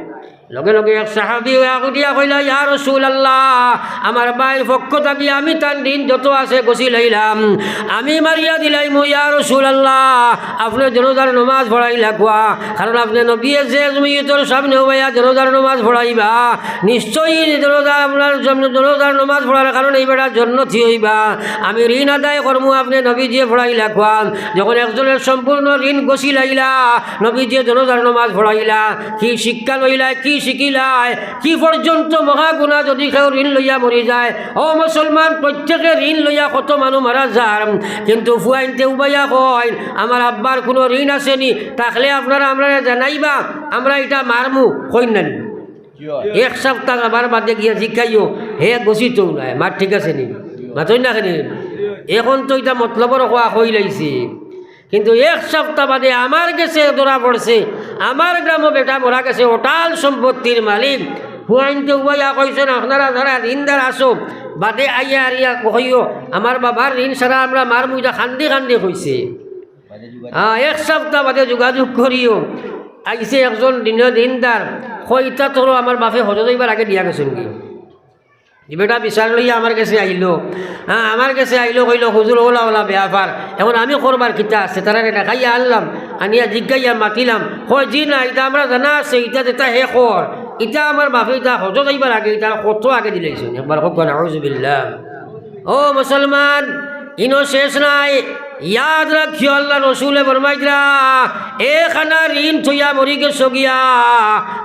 লগে লগে এক সাহাবী অইয়া উঠিয়া কইলা, "ইয়া রাসূলুল্লাহ, আমার ভাইর পক্ষ থাকি আমি তান ঋণ যত আছে গছিলাইলাম, আমি মারিয়া দিলাইমু, ইয়া রাসূলুল্লাহ, আপনে জনাজার নামাজ পড়াইলা কুয়া, কারণ আপনে নবিয়ে যে মইয়তর সামনে অইয়া জনাজার নামাজ পড়াইবা, নিশ্চয়ই জনাজা আপনার জন্য, জনাজার নামাজ পড়ার কারণে ই বেটা জন্নতি অইবা। আমি ঋণ আদায় করমু, আপনে নবীজিয়ে পড়াইলা কুয়া।" যখন একজনের সম্পূর্ণ ঋণ গছিলাইলা, নবীজিয়ে জনাজার নামাজ পড়াইলা, কি শিক্ষা লইলায়, কি শিখিলায়, কি পর্যন্ত মহা গুনা যদি কেউ ঋণ লইয়া মরি যায়। ও মুসলমান, প্রত্যেকে ঋণ লইয়া কত মানুষ মারা যার, কিন্তু ফুয়াইন্তে উবাইয়া কইন, "আমার আব্বার কুনু ঋণ আছে নি, থাকলে আপনারা আমরারে জানাইবা, আমরা ইটা মারমু," কইন না নি? এক সপ্তাহ আবার বাদে গিয়া জিকাইও, হে গছিতউ নায়, মাত ঠিক আছে নি? মাতইন না কেনে? এখন তো ইটা মতলবর কওয়া কইলাইছে, কিন্তু এক সপ্তাহ বাদে আমার গেছে ধরা পড়ছে, আমার গ্রামো বেটা মরা গেছে, অটাল সম্পত্তির মালিক। ফুয়াইন্তে উবাইয়া কইছইন, "আপনারা যারা ঋণদার আছো, বাদে আইয়া আরিয়া কইও, আমার বাবার ঋণ সারা আমরা মারমু," ইটা কান্দি কান্দি কইছে। হ্যাঁ, এক সপ্তাহ বাদে যোগাযোগ করিও। আইছে একজন ঋণ-, ঋণদার, কয়, "ইতা তো আমার বাফে হজো যাইবার আগে দিয়া গেছইন গি।" ই বেটা বিচার লইয়া আমার গেছে আইলো। হ্যাঁ, আমার গেছে আইলো, কইলো, "হুজুর, অলা অলা ব্যাপার, এখন আমি করবার কিতা আছে?" তারারে ডাকাইয়া আনলাম, আনিয়া জিগাইয়া মাতিলাম, কয়, "জি না, ইটা আমরা জানা আছে, ইটা যেটা হে কর, ইটা আমার বাফে ইটা হজো যাইবার আগে, ইটা কত আগে দিলাইছইন।" একবার কউক্কা, নাউজুবিল্লাহ। ও মুসলমান, ইনো শেষ নাই। ইয়াদ রাখিও, আল্লার রসুলে ফরমাইতরা, একখানা ঋণ থইয়া মরি গেছো গিয়া,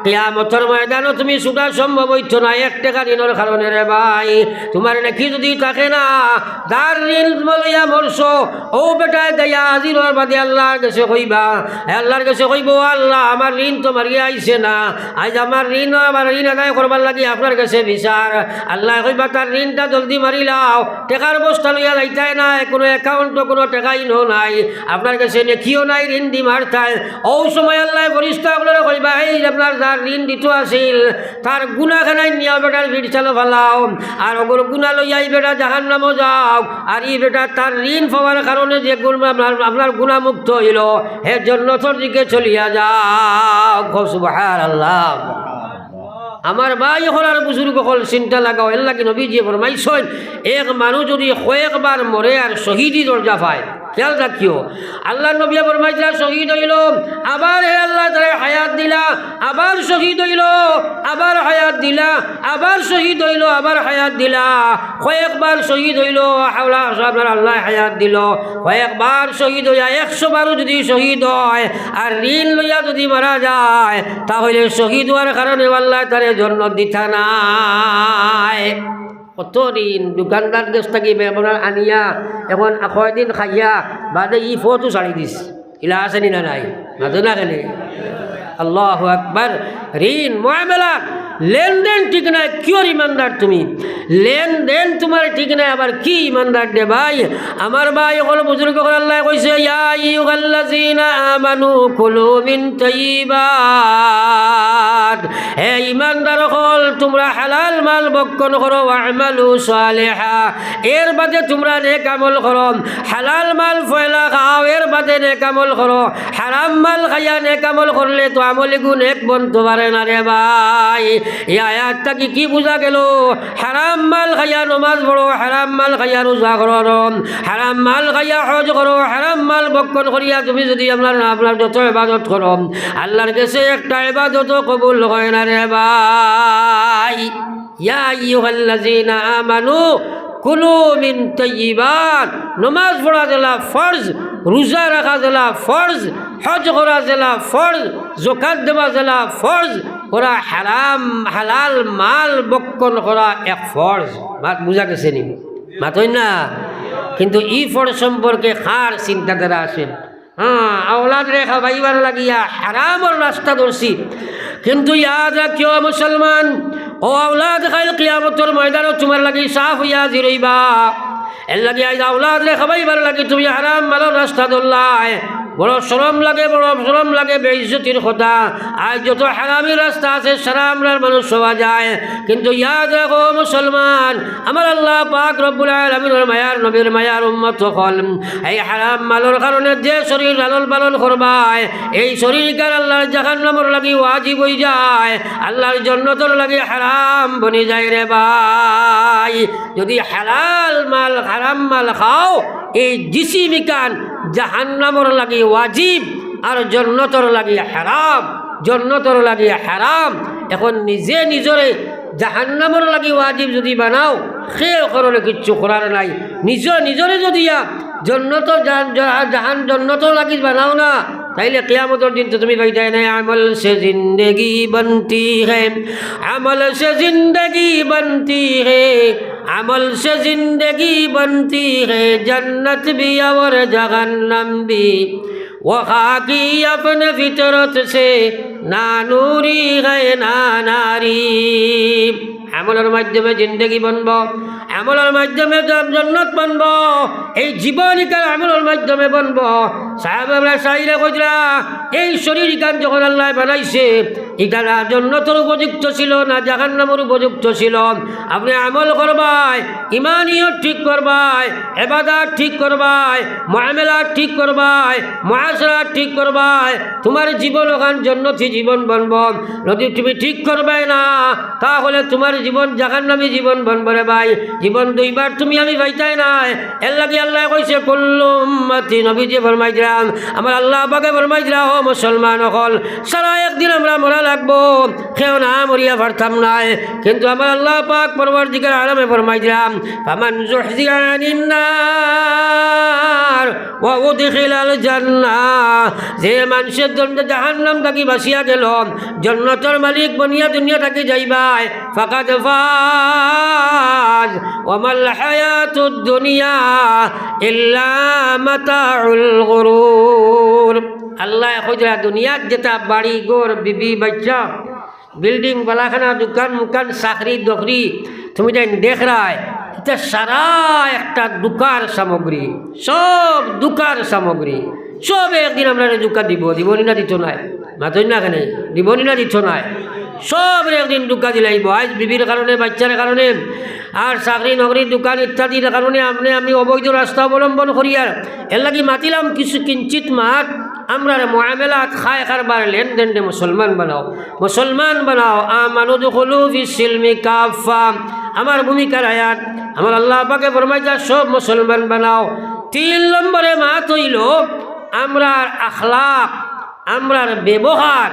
কিয়ামতর ময়দানো তুমি ছুটা সম্ভব অইতো না এক টেকা ঋণর কারণে রে ভাই। তুমার নেকি যুদি থাকে না, যার ঋণ লইয়া মরছো, অউ বেটায় দাইয়া হাজির অওয়ার বাদে আল্লার গেছে কইবা, আল্লার গেছে কইবো, "ও আল্লা, আমার ঋণ তো মারিয়া আইছে না, আইজ আমার ঋণ, আমার ঋণ আদায় করবার লাগি আপনার গেছে বিচার।" আল্লায় কইবা, "তার ঋণটা জলদি মারিলাও, টেকার বস্তা লইয়া যাইতায় নায়, কুনু অ্যাকাউন্টো কুনু টেকাইনও নাই, আপনার গেছে নেকিও নাই, ঋণদি মারতায়।" অউ সময় আল্লায় ফিরিস্তা অকলরে কইবা, "এই আপনার যার ঋণ দিতো আছিল, তার গুনাখানাইন নিয়া বেটার পিঠ চালো ফালাও, আর অগুর গুনা লইয়া ই বেটা জাহান্নামো যাও, আর ই বেটা তার ঋণ পাওয়ার কারণে যে গুন-, আপনার, আপনার গুনামুক্ত অইলো, হে জন্নতর দিকে চলিয়া যাও।" কও সুবহানাল্লাহ। আমার ভাই অকল আর বুজুর্গ অকল, চিন্তা লাগাও, এরলাগি নবীজিয়ে ফরমাইছইন, এক মানুষ যুদি কয়েকবার মরে আর শহীদি দরজা পায়, খিয়াল রাখিও, আল্লার নবীয়ে ফরমাইছইন, শহীদ অইলো, আবার হে আল্লায় তারে হায়াত দিলা, আবার শহীদ অইলো, আবার হায়াত দিলা, আবার শহীদ অইলো, আবার হায়াত দিলা, কয়েকবার শহীদ অইলো, হাওলা আপনার আল্লায় হায়াত দিলো, কয়েকবার শহীদ অইয়া একশো বারও যুদি শহীদ অয়, আর ঋণ লইয়া যুদি মারা যায়, তা অইলে শহীদ অওয়ার কারণে আল্লায় তারে জন্নত দিতা নায়। কত ঋণ, দোকানদার গেছ থাকি বেমানার আনিয়া, এখন কয়দিন খাইয়া, বাদে ই পথও ছাড়ি দিছে। ইলা আছে নি না নাই? মাতো না কেনে? আল্লাহু আকবার। ঋণ, মুআমালাত, লেনদেন ঠিক নাই, কিওর ইমানদার তুমি? লেনদেন তুমার ঠিক নাই, আবার কি ইমানদার রে ভাই? আমার ভাই অকল, বুজুর্গ অকল, আল্লায় কইছে, "ইয়া আইয়ুহাল্লাযীনা আমানু কুলু মিন তাইয়্যিবাত।" হে ইমানদার অকল, তুমরা হালাল মাল ভক্ষণ করো, "ওয়া'মালু সালিহা।" এর বাদে তুমরা নেক আমল করো। হালাল মাল পয়লা খাও, এর বাদে নেক আমল করো। হারাম মাল খাইয়া নেক আমল করলে তো আমল ইগু নেক বনতো পারে না রে ভাই। এই আয়াত থাকি কি বুঝা গেল? হারাম মাল খাইয়া নমাজ পড়ো, হারাম মাল খাইয়া রোজা করো, হারাম মাল খাইয়া হজ করো, হারাম মাল ভক্ষণ করিয়া তুমি যদি আপনার, আপনার যত ইবাদত করো, আল্লাহর গেছে একটা ইবাদতও কবুল হয় না রে ভাই। ইয়া আইয়ুহাল্লাযীনা আমানু কুলু মিন তাইয়্যিবাত। নমাজ পড়া যেলা ফরজ, রোজা রাখা যেলা ফরজ, হজ করা যেলা ফরজ, যাকাত দেওয়া যেলা ফরজ, ওরা হারাম, হালাল মাল ভক্ষণ করা এক ফরজ। মাত বুঝা গেছে নি? মাতইন না? কিন্তু ই ফরজ সম্পর্কে কার চিন্তাধারা আছে? হ্যাঁ, আওলাদরে খাবাইবার লাগিয়া হারামর রাস্তা ধরছি। কিন্তু ইয়াদ রাখিও মুসলমান, ও আওলাদ কাইল কিয়ামতর ময়দানো তুমার লাগি সাফ অইয়া হাজির অইবা। এর লাগি আইজ আওলাদরে খাবাইবার লাগি তুমি হারাম মালর রাস্তা ধরলায়। বড় শরম লাগে, বড় শরম লাগে, বেইজ্জতির কথা। আইজ যত হারামি রাস্তা আছে, সারা আমরার মানুষ সওয়া যায়। কিন্তু ইয়াদ রাখো মুসলমান, আমার আল্লাহ পাক রব্বুল আলামিনর মায়ার নবীর মায়ার উম্মত অকল, এই হারাম মালর কারণে যে শরীর লালন পালন করবায়, এই শরীর ইখান আল্লাহর জাহান্নামর লাগি ওয়াজিব অই যায়, আল্লাহর জন্নতর লাগি হারাম বনি যায় রে ভাই। যদি হালাল মাল, হারাম মাল খাও, এই জিসিম ইখান জাহান্নামর লাগি ওয়াজিব আর জন্নতর লাগি হারাম, জন্নতর লাগি হারাম। এখন নিজে নিজরে জাহান্নামর লাগি ওয়াজিব যদি বানাও, কেউ কারণে কিচ্ছু করার নাই। নিজে নিজরে যদি ইয়া জন্নত জান-, জাহান জন্নতর লাগি বানাও না, তাইলে কিয়ামতর দিন তো তুমি পাইতায় নায়। عمل سے زندگی بنتی ہے، عمل سے زندگی بنتی ہے، عمل سے زندگی بنتی ہے، جنت بھی اور جہنم بھی، وہ خاکی اپنے فطرت سے، نہ نوری ہے نہ ناری۔ আমলর মাধ্যমে জিন্দেগি বনবো, আমলর মাধ্যমে জ-, জন্নত বনবো। এই জীবন ইখান আমলর মাধ্যমে বনবো। সাহাবারা সাইরে কইরা, এই শরীর ইখান যখন আল্লায় বানাইছে, ইখান আর জন্নতর উপযুক্ত ছিল না জাহান্নামর উপযুক্ত ছিল। আপনে আমল করবায়, ইমানিয়ত ঠিক করবায়, ইবাদত ঠিক করবায়, মুআমালাত ঠিক করবায়, মুআশারাত ঠিক করবায়, তুমার জীবন অখান জন্নতি জীবন বনবো। যদি তুমি ঠিক করবায় না, তাহলে তুমার জীবন জাহান্নামী জীবন বনবো রে ভাই। জীবন দুইবার তুমি আমি পাইতায় নায়। এর লাগি আল্লায় কইছে, "কুল্লু উম্মতি", নবীজি ফরমাইছলা, আমার আল্লাহ পাকে ফরমাইছলা, "ও মুসলমান অকল, সারা একদিন আমরা মরা লাগবো, কেউ না মরিয়া পারতাম নায়।" কিন্তু আমার আল্লাহ পাক পরওয়ারদিগার আলমে ফরমাইছলা, "ফামান যুহযিহা আনিন নার ওয়া উদখিলাল জান্নাহ", যে মানষে জন্য জাহান্নাম থাকি বাঁচিয়া গেল, জন্নতর মালিক বনিয়া দুনিয়া থাকি যাইবায়, ফাকাদ ফাজ, ওয়া মাল হায়াতুদ দুনিয়া ইল্লা মাতাউল গুরুর। আল্লায় কইরা দুনিয়াত যেতা বাড়ি ঘর, বিবি, বাচ্চা, বিল্ডিং, বালাখানা, দোকান, মুকান, চাকরি, নকরি, তুমি যেতা দেখরায়, ইতা সারা একটা ধুকার সামগ্রী, সব ধুকার সামগ্রী। সব একদিন আমরারে ধুকা দিবো, দিবো নি না দিতো নায়? মাতইন না কেনে? দিবো নি না দিতো নায়? সবরে একদিন ধুকা দিলাইবো। আইজ বিবির কারণে, বাচ্চার কারণে, আর চাকরি, নকরি, দোকান ইত্যাদির কারণে আপনে আমি অবৈধ রাস্তা অবলম্বন করিয়ার। এর লাগি মাতিলাম কিছু কিঞ্চিত মাত, আমরার মুআমালাত, খায় কারবার, লেনদেনরে মুসলমান বানাও, মুসলমান বানাও। আমানু দুখুলু ফিস সিলমি কাফফা। আমার ভূমিকার আয়াত, আমার আল্লাহ পাকে ফরমাইতা, সব মুসলমান বানাও। তিন নম্বরে মাত অইলো, আমরার আখলাক, আমরার ব্যবহার,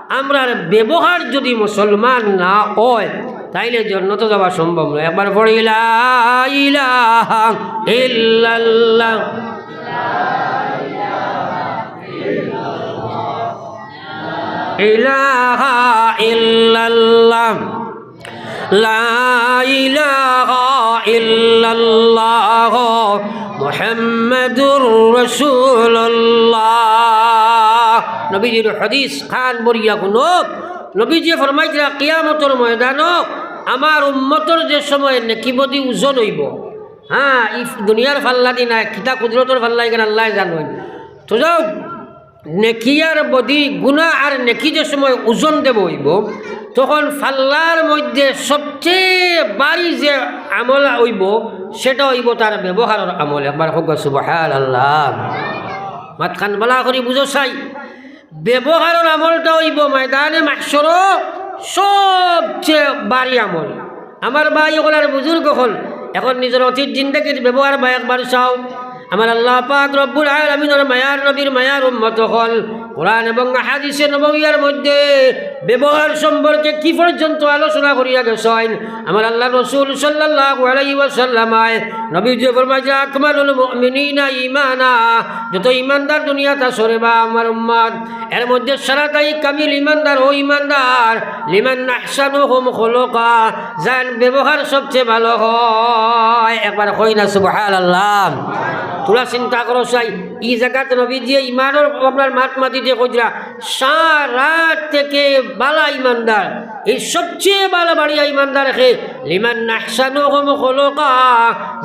আমরার ব্যবহার যদি মুসলমান না অয়, তাইলে জন্নতো যাওয়া সম্ভব নয়। একবার পড়ি, লা ইলাহা ইল্লাল্লাহ। ইলাহা ইল্লাল্লাহ। লা ইলাহা ইল্লাল্লাহ মুহাম্মাদুর রাসূলুল্লাহ। নবীজির হাদিস কান ভরিয়া হুনো, নবীজিয়ে ফরমাইতরা, কিয়ামতর ময়দানো আমার উম্মতর যে সময় নেকি বদি ওজন অইবো, হ্যাঁ, ই দুনিয়ার ফাল্লাদি নায়, কিতা কুদরতর ফাল্লা ইখান আল্লায় জানইন। তো যাও, নেকি আর বদি, গুনা আর নেকি যে সময় ওজন দেওয়া অইবো, তখন ফাল্লার মধ্যে সবচেয়ে ভারী যে আমল অইবো, সেটা অইবো তার ব্যবহারর আমল। একবার কউক্কা সুবহানাল্লাহ। মাতখান ভালা করি বুঝো চাই। ব্যবহারর আমলটা অইবো ময়দানে মাহশরো সবচেয়ে ভারী আমল। আমার ভাই অকল আর বুজুর্গ অকল, এখন নিজর অতীত জিন্দেগির ব্যবহার বা একবার চাও। আমার আল্লাহ পাক রব্বুল আলামিনর মায়ার নবীর মায়ার উম্মত অকল, কোরআন এবং হাদিসে নববিয়ার মধ্যে ব্যবহার সম্পর্কে কি পর্যন্ত আলোচনা করিয়া গেছইন। আমার আল্লাহ রসুল সাল্লাল্লাহু আলাইহি ওয়াসাল্লামায় নবীজিয়ে ফরমাইছে, আকমালুল মুমিনিনা ঈমানা, যত ইমানদার দুনিয়াত আছো রে বা আমার উম্মত, এর মধ্যে সারাটাই কামিল ইমানদার, ও ইমানদার, লিমান আহসানুহুম খুলুকা, যান ব্যবহার সবচেয়ে ভালো হয়। একবার কই না সুবহানাল্লাহ। তোরা চিন্তা করো চাই, ই জাগাত নবীজিয়ে ইমানর আপনার মাত মাতিতে কইরা, সারা থেকে ভালা ইমানদার, এই সবচেয়ে ভালা বাড়িয়া ইমানদার কে, লিমান আহসানুহুম খুলুকা,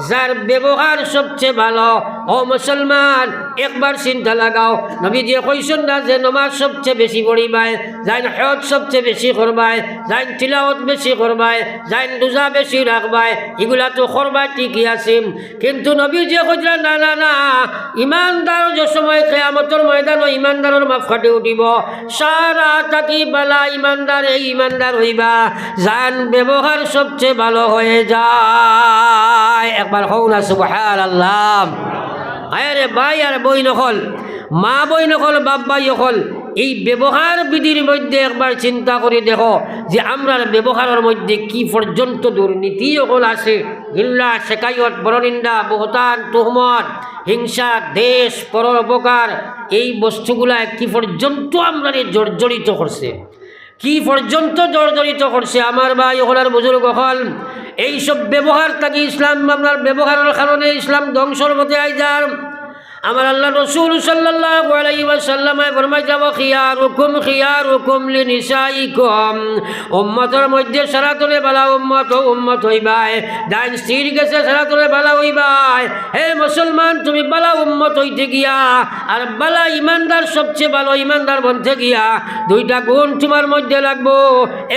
যার ব্যবহার সবচেয়ে ভালো। ও মুসলমান, একবার চিন্তা লাগাও, নবীজিয়ে কইছইন না যে নমাজ সবচেয়ে বেশি পড়িবায়, যাইন হজ সবচেয়ে বেশি করবায়, যাইন তিলাওয়াত বেশি করবায়, যাইন রোজা বেশি রাখবায়, ইগুলা তো করবায় ঠিকই আছে, কিন্তু নবীজিয়ে কইরা, না, না, না, ইমানদার যে সময় কিয়ামতর ময়দানো ইমানদারর মাপকাঠি উঠিবো, সারা থাকি ভালা ইমানদার এই ইমানদার অইবা, যান ব্যবহার সবচেয়ে ভালো হয়ে যায়। একবার কও না সুবহানাল্লাহ। আরে ভাই আর বইন অকল, মা বইন অকল, বাপ ভাই অকল, এই ব্যবহার বিধির মধ্যে একবার চিন্তা করি দেখো যে আমরার ব্যবহারর মধ্যে কি পর্যন্ত দুর্নীতি অকল আছে। গিল্লা, শেকায়ত, পরনিন্দা, বুহতান, তুহমত, হিংসা, দ্বেষ, পরর অপকার, এই বস্তুগুলায় কি পর্যন্ত আমরারে জর্জরিত করছে, কি পর্যন্ত জর্জরিত করছে। আমার ভাই অকল আর বুজুর্গ অকল, এইসব ব্যবহার থাকি ইসলাম, আমরার ব্যবহারর কারণে ইসলাম ধ্বংসর পথে আইযার। আমার আল্লাহ রসুল সাল্লাল্লাহু আলাইহি ওয়াসাল্লামে ফরমাইতরা, ওয়া খিয়ারুকুম খিয়ারুকুম লিনিসাইকুম, উম্মতর মধ্যে সারাতনে ভালা উম্মত, ও উম্মত অইবায়, যাইন স্ত্রীর গেছে সারাতনে ভালা অইবায়। হে মুসলমান, তুমি ভালা উম্মত অইতে গিয়া আর ভালা ইমানদার, সবচেয়ে ভালো ইমানদার বনতে গিয়া দুইটা গুণ তুমার মধ্যে লাগবো।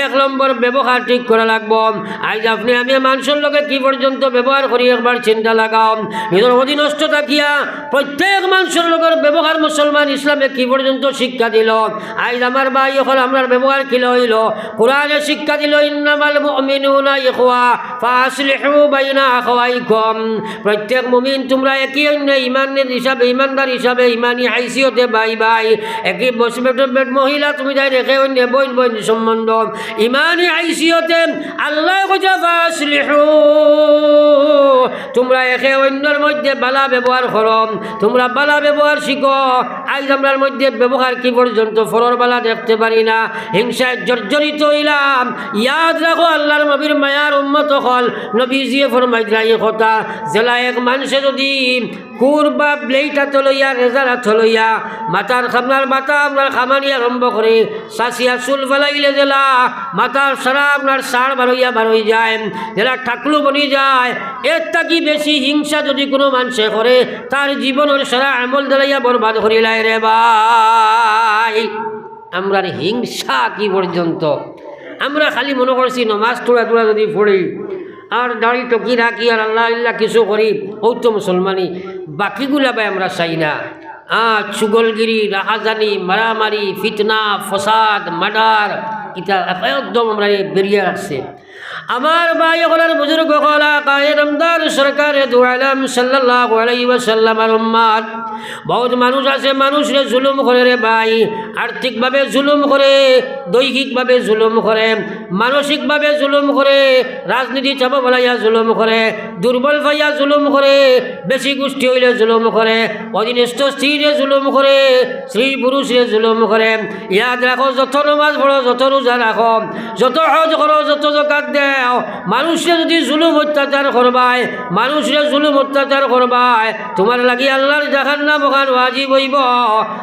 এক নম্বর, ব্যবহার ঠিক করা লাগবো। আইজ আপনে আমি মানষর লগে কি পর্যন্ত ব্যবহার করি, একবার চিন্তা লাগাও। নিজর অধীনস্থ থাকিয়া প্রত্যেক মানষর লগর ব্যবহার মুসলমান ইসলামে কি পর্যন্ত শিক্ষা দিল? আইজ আমার ভাই অকল, আমরার ব্যবহার কিলা অইল? কোরআনে শিক্ষা দিল, ইন্নামাল মুমিনুনা ইখওয়া ফাআসলিহু বাইনা আখাওয়াইকুম। প্রত্যেক মুমিন তুমরা একে অইন্যর ইমান হিসাবে, ইমানদার হিসাবে, ইমানি হাইসিয়তে ভাই ভাই, একে বস বেট বেট মহিলা তুমি যাইন একে অইন্যর বইন বইন সম্বন্ধ, ইমানি হাইসিয়তে আল্লায় কইরা ফাআসলিহু, তুমরা একে অইন্যর মধ্যে ভালা ব্যবহার করো, তুমরা ভালা ব্যবহার শিখো। আইজ আমরার মধ্যে ব্যবহার কি পর্যন্ত পরর ভালা দেখতে পারি না, হিংসায় জর্জরিত অইলাম। ইয়াদ রাখো আল্লার নবীর মায়ার উম্মত অকল, নবীজিয়ে ফরমাইতরা ই কথা, যেলা এক মানষে যুদি কুর বা blade আতো লইয়া, razor আতো লইয়া, মাথার খামনার মাথা আপনার খামানি আরম্ভ করে, চাচিয়া চুল ফালাইলে যেলা মাথার সারা আপনার সার বারইয়া বারই যায়, যেলা টাকলু বনি যায়, এর থাকি বেশি হিংসা যুদি কুনু মানষে করে, তার জীবনর সারা আমল দালাইয়া বরবাদ করিলায় রে ভাই। আমরার হিংসা কি পর্যন্ত? আমরা খালি মনো করছি নমাজ থুড়া থুড়া যুদি পড়ি, আর দাড়ি টুকি রাখি, আর আল্লাহ আল্লাহ কিছু করি, অউ তো মুসলমানি। বাকিগুলা ভাই আমরা চাই না। আ, চুগলগিরি, রাহাজানি, মারামারি, ফিতনা, ফসাদ, murder, ইতা একদম আমরারে বেরিয়া রাখছে। আমার ভাই অকল আর বুজুর্গ অকল, আকায়ে নামদার সরকারে দু আলম সাল্লাল্লাহু আলাইহি ওয়াসাল্লামর উম্মত, বউত মানুষ আছে মানুষরে জুলুম করে রে ভাই, আর্থিকভাবে জুলুম করে, দৈহিকভাবে জুলুম করে, মানসিকভাবে জুলুম করে, রাজনীতি চাপা বলাইয়া জুলুম করে, দুর্বল পাইয়া জুলুম করে, বেশি গুষ্টি অইলে জুলুম করে, অধীনস্থ স্ত্রীরে জুলুম করে, স্ত্রী পুরুষরে জুলুম করে। ইয়াদ রাখো, যত নমাজ পড়ো, যত রোজা রাখো, যত হজ করো, যত যাকাত দেও, মানুষরে যুদি জুলুম অত্যাচার করবায়, মানুষরে জুলুম অত্যাচার করবায়, তুমার লাগি আল্লার জাহান জাহান্নাম অখান ওয়াজিব অইবো,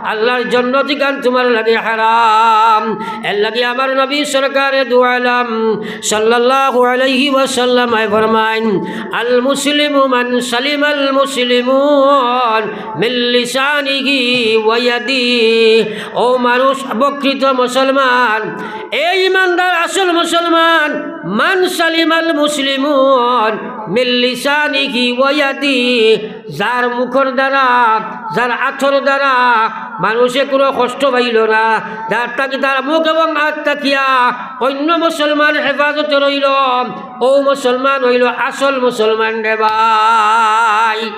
আল্লার জন্নতিখান তুমার লাগি হারাম। এরলাগি আমার নবী সরকারে দু আলম সাল্লাল্লাহু আলাইহি ওয়াসাল্লামে ফরমাইন, "আল মুসলিমু মান সালিমাল মুসলিমুন মিন লিসানিহি ওয়া ইয়াদিহি।" ও মানুষ, প্রকৃত মুসলমান, এই ইমানদার আসল মুসলমান, মান সালিমাল মুসলিমুন মিন লিসানিহি ওয়া ইয়াদিহি, যার মুখর দ্বারা, যার আতর দ্বারা মানুষে কুনু কষ্ট পাইলো না, যার থাকি তার মুখ এবং আত থাকিয়া অইন্য মুসলমান হেফাজতে রইলো, অউ মুসলমান অইলো আসল মুসলমান রে ভাই।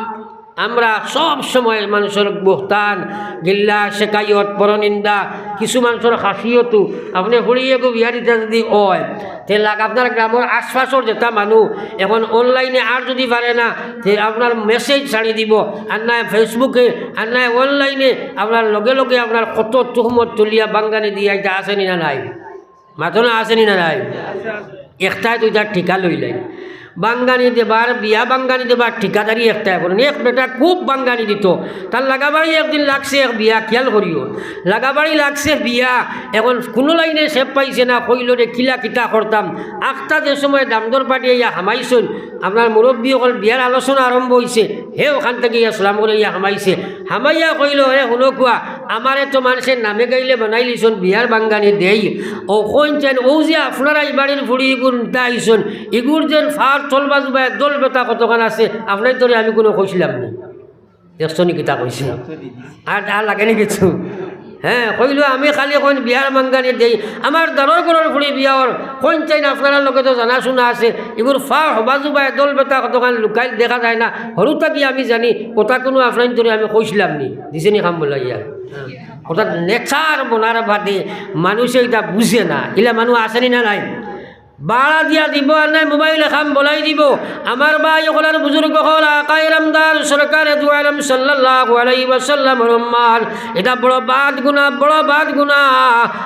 আমরা সব সময় মানষর বুহতান, গিল্লা, শেকায়ত, পরনিন্দা, কিছু মানষর খাসিয়তও, আপনে হুড়িয়ে গো বিয়া দিতা যুদি অয়, তে লাগ আপনার গ্রামর আশপাশর যেতা মানুষ অখন online-এ আর যুদি পারে না, তে আপনার message ছাড়ি দিবো, আর নায় Facebook-এ, আর নায় online-এ, আপনার লগে লগে আপনার কত তুহমত তুলিয়া বাঙ্গানি দিয়া, ইতা আছে নি না নাই? মাতো না, আছে নি না নাই? একটায় দুইটার ঠিকা লইলাইন। বাঙ্গানি দেবার, বিয়া বাঙ্গানি দেবার ঠিকাদারি একটায় করইন। এক বেটা খুব বাঙ্গানি দিতো। তার লাগাবাড়ি একদিন লাগছে এক বিয়া, খিয়াল করিও। লাগাবাড়ি লাগছে বিয়া, অখন কুনু লাইনে শেপ পাইছে না, কইলো রে কিলা কিতা করতাম। আখতা যে সময় দামদর পার্টি আইয়া হামাইছইন, আপনার মুরব্বি অকল বিয়ার আলোচনা আরম্ভ অইছে, হে অখান থাকি ইয়া সালাম করি ইয়া হামাইছে। হামাইয়া কইলো, "হে হুনো কুয়া, আমারে তো মানষে নামে গাইলে বানাইলিছইন বিয়ার বাঙ্গানি দেই। অউ কইন চাইন, অউ যে আপনারা ই বাড়ির ফুড়ি ইগুর নিতা আইছইন, ইগুর যেন ফার তলবা জুবায় দল বেটা কতখান আছে, আপনাইন্তরে আমি কুনু কইছলাম নি?" দেখছো নি কিতা কইছে? আর, আর লাগে নি কিছু? হে, কইলো, "আমি খালি কইন বিয়ার বাঙ্গানি দেই, আমার দারর ঘরর ফুড়ি বিয়া অর, কইন চাইন আপনারার লগে তো জানাশুনা আছে, ইগুর ফার হবা জুবায় দল বেটা কতখান লুকাইল দেখা যায় না, হুরু থাকি আমি জানি, অতা কুনু আপনাইন্তরে আমি কইছলাম নি?" দিছে নি কাম বলাইয়া? অর্থাৎ nature বনার বাদে মানষে ইতা বুঝে না, ইলা মানুষ আছে নি না নাই? বাড়া দিয়া দিবো আর নায় মোবাইলে কাম বলাই দিবো। আমার ভাই অকল আর বুজুর্গ অকল, আকায়ে নামদার সরকারে দু আলম সাল্লাল্লাহু আলাইহি ওয়াসাল্লামর উম্মত, ইটা বড় বাদ গুনা, বড় বাদ গুনা।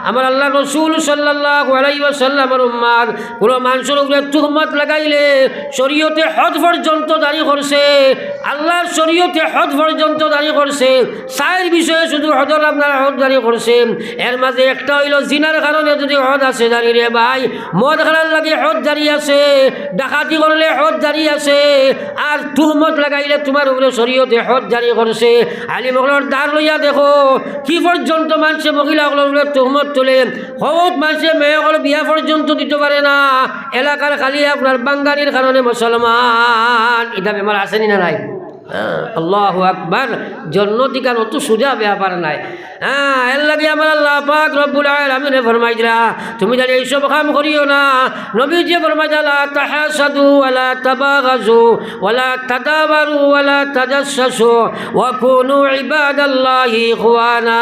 আমার আল্লার রসুল সাল্লাল্লাহু আলাইহি ওয়াসাল্লামর উম্মত, কুনু মানষর উপরে তুহমত লাগাইলে শরীয়তে হদ পর্যন্ত জারি করছে, আল্লার শরীয়তে হদ পর্যন্ত জারি করছে। চাইর বিষয়ে শুধু হদর আপনার হদ জারি করছে। এর মাঝে একটা অইলো জিনার কারণে যুদি হদ আছে জারি রে ভাই, মদ খানার লাগি হদ জারি আছে, ডাকাতি করলে হদ জারি আছে, আর তুহমত লাগাইলে তুমার উপরে শরীয়তে হদ জারি করছে। আলিম অকলর দার লইয়া দেখো, কি পর্যন্ত মানষে মহিলা অকলর উপরে তুহমত তুলে। বহুত মানষে মেয়ে অকল বিয়া পর্যন্ত দিতো পারে না, এলাকার খালি আপনার বাঙ্গানির কারণে মুসলমান। ইটা বেমার আছে নি না নাই? হ্যাঁ, আল্লাহু আকবার। জন্নতিখান অত সুজা ব্যাপার নায়। হ্যাঁ, এরলাগি আমার আল্লা পাক রব্বুল আলামিনে ফরমাইরা, "তুমি জানি এইসব কাম করিও না।" নবীজি ফরমাইরা, "লা তাহাসাদু ওয়া লা তাবাগাজু ওয়া লা তাদাবারু ওয়া লা তাজাসসাসু ওয়া কুনু ইবাদাল্লাহি ইখওয়ানা।"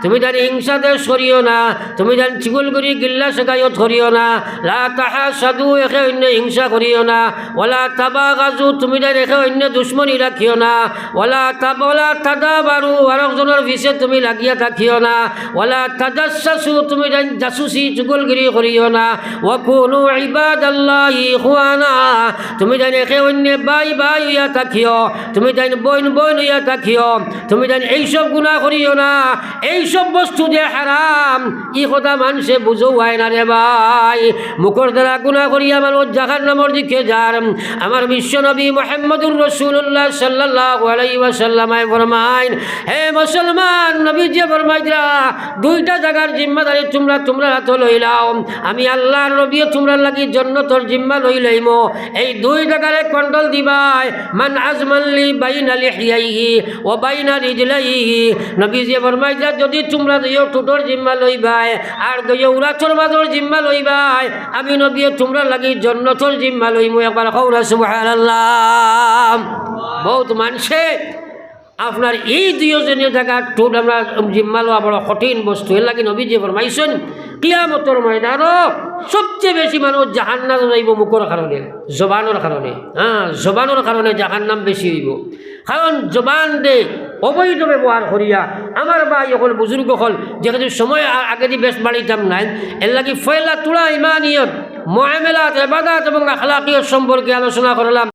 তুমি জানি হিংসা দেশ করিও না, তুমি জানি চুগলখুরি গিল্লা শেকায়ত করিও না, লা তাহাসাদু, একে অইন্যে হিংসা করিও না, ওয়ালা তাবাগাজু, তুমি তাইন একে অইন্যে দুশমনি রাখিও না। ওয়ালা তাব-, ওয়ালা তাদাবারু, আরক জনর পিছে তুমি লাগিয়া থাকিও না। ওয়ালা তাজাসসাসু, তুমি তাইন জাসুসি চুগলগিরি করিও না। ওয়া কুনু ইবাদাল্লাহি ইখওয়ানা, তুমি তাইন একে অইন্যে ভাই ভাই অইয়া থাকিও, তুমি তাইন বইন বইন অইয়া থাকিও, তুমি তাইন এইসব গুনা করিও না। এইসব বস্তু যে হারাম, ই কথা মানষে বুঝো অয় না রে ভাই। মুখর দ্বারা গুনা করিয়া মানুষ জাহান্নামর দিকে যার। আমার বিশ্ব নবী মুহাম্মদুর রাসূলুল্লাহ সাল্লাল্লাহু আলাইহি ওয়াসাল্লামে ফরমাইন, হে মুসলমান, নবীজিয়ে ফরমাইতরা, দুইটা জাগার জিম্মাদারি তুমরা তুমরার আতো লইলাও। আমি আল্লার নবীয়ে তুমরার লাগি জন্নতর জিম্মা লইলাইমু। এই দুই জাগারে control দিবায়। মান আজমান লি বাইনা লিহইয়াইহি ওয়া বাইনা রিজলাইহি। নবীজিয়ে ফরমাইতরা, যদি তুমরা দুইও ঠুটর জিম্মা লইবায়, আর দুইও উরাতর মাজর জিম্মা লইবায়, আমি নবীয়ে তুমরার লাগি জন্নতর জিম্মা লইমু। একবার কও না সুবহানাল্লাহ। বউত মানষে আপনার এই দুইও জনীয় জাগার ঠুট আমরা জিম্মা লওয়া বড় কঠিন বস্তু। এরলাগি নবীজিয়ে ফরমাইছইন, কিয়ামতর ময়দানো সবচে বেশি মানুষ জাহান্নামো যাইবো মুখর কারণে, জবানর কারণে। হ্যাঁ, জবানর কারণে জাহান্নাম বেশি অইবো। কারণ জবান দে অবৈধ ব্যবহার করিয়া, আমার ভাই অকল, বুজুর্গ অকল, যেহেতু সময় আ-, আগেদি বেশ বাড়াইতাম নায়, এরলাগি পয়লা থুড়া ইমানিয়ত, মুআমালাত, ইবাদত এবং আখলাকিয়ত সম্পর্কে আলোচনা করলাম।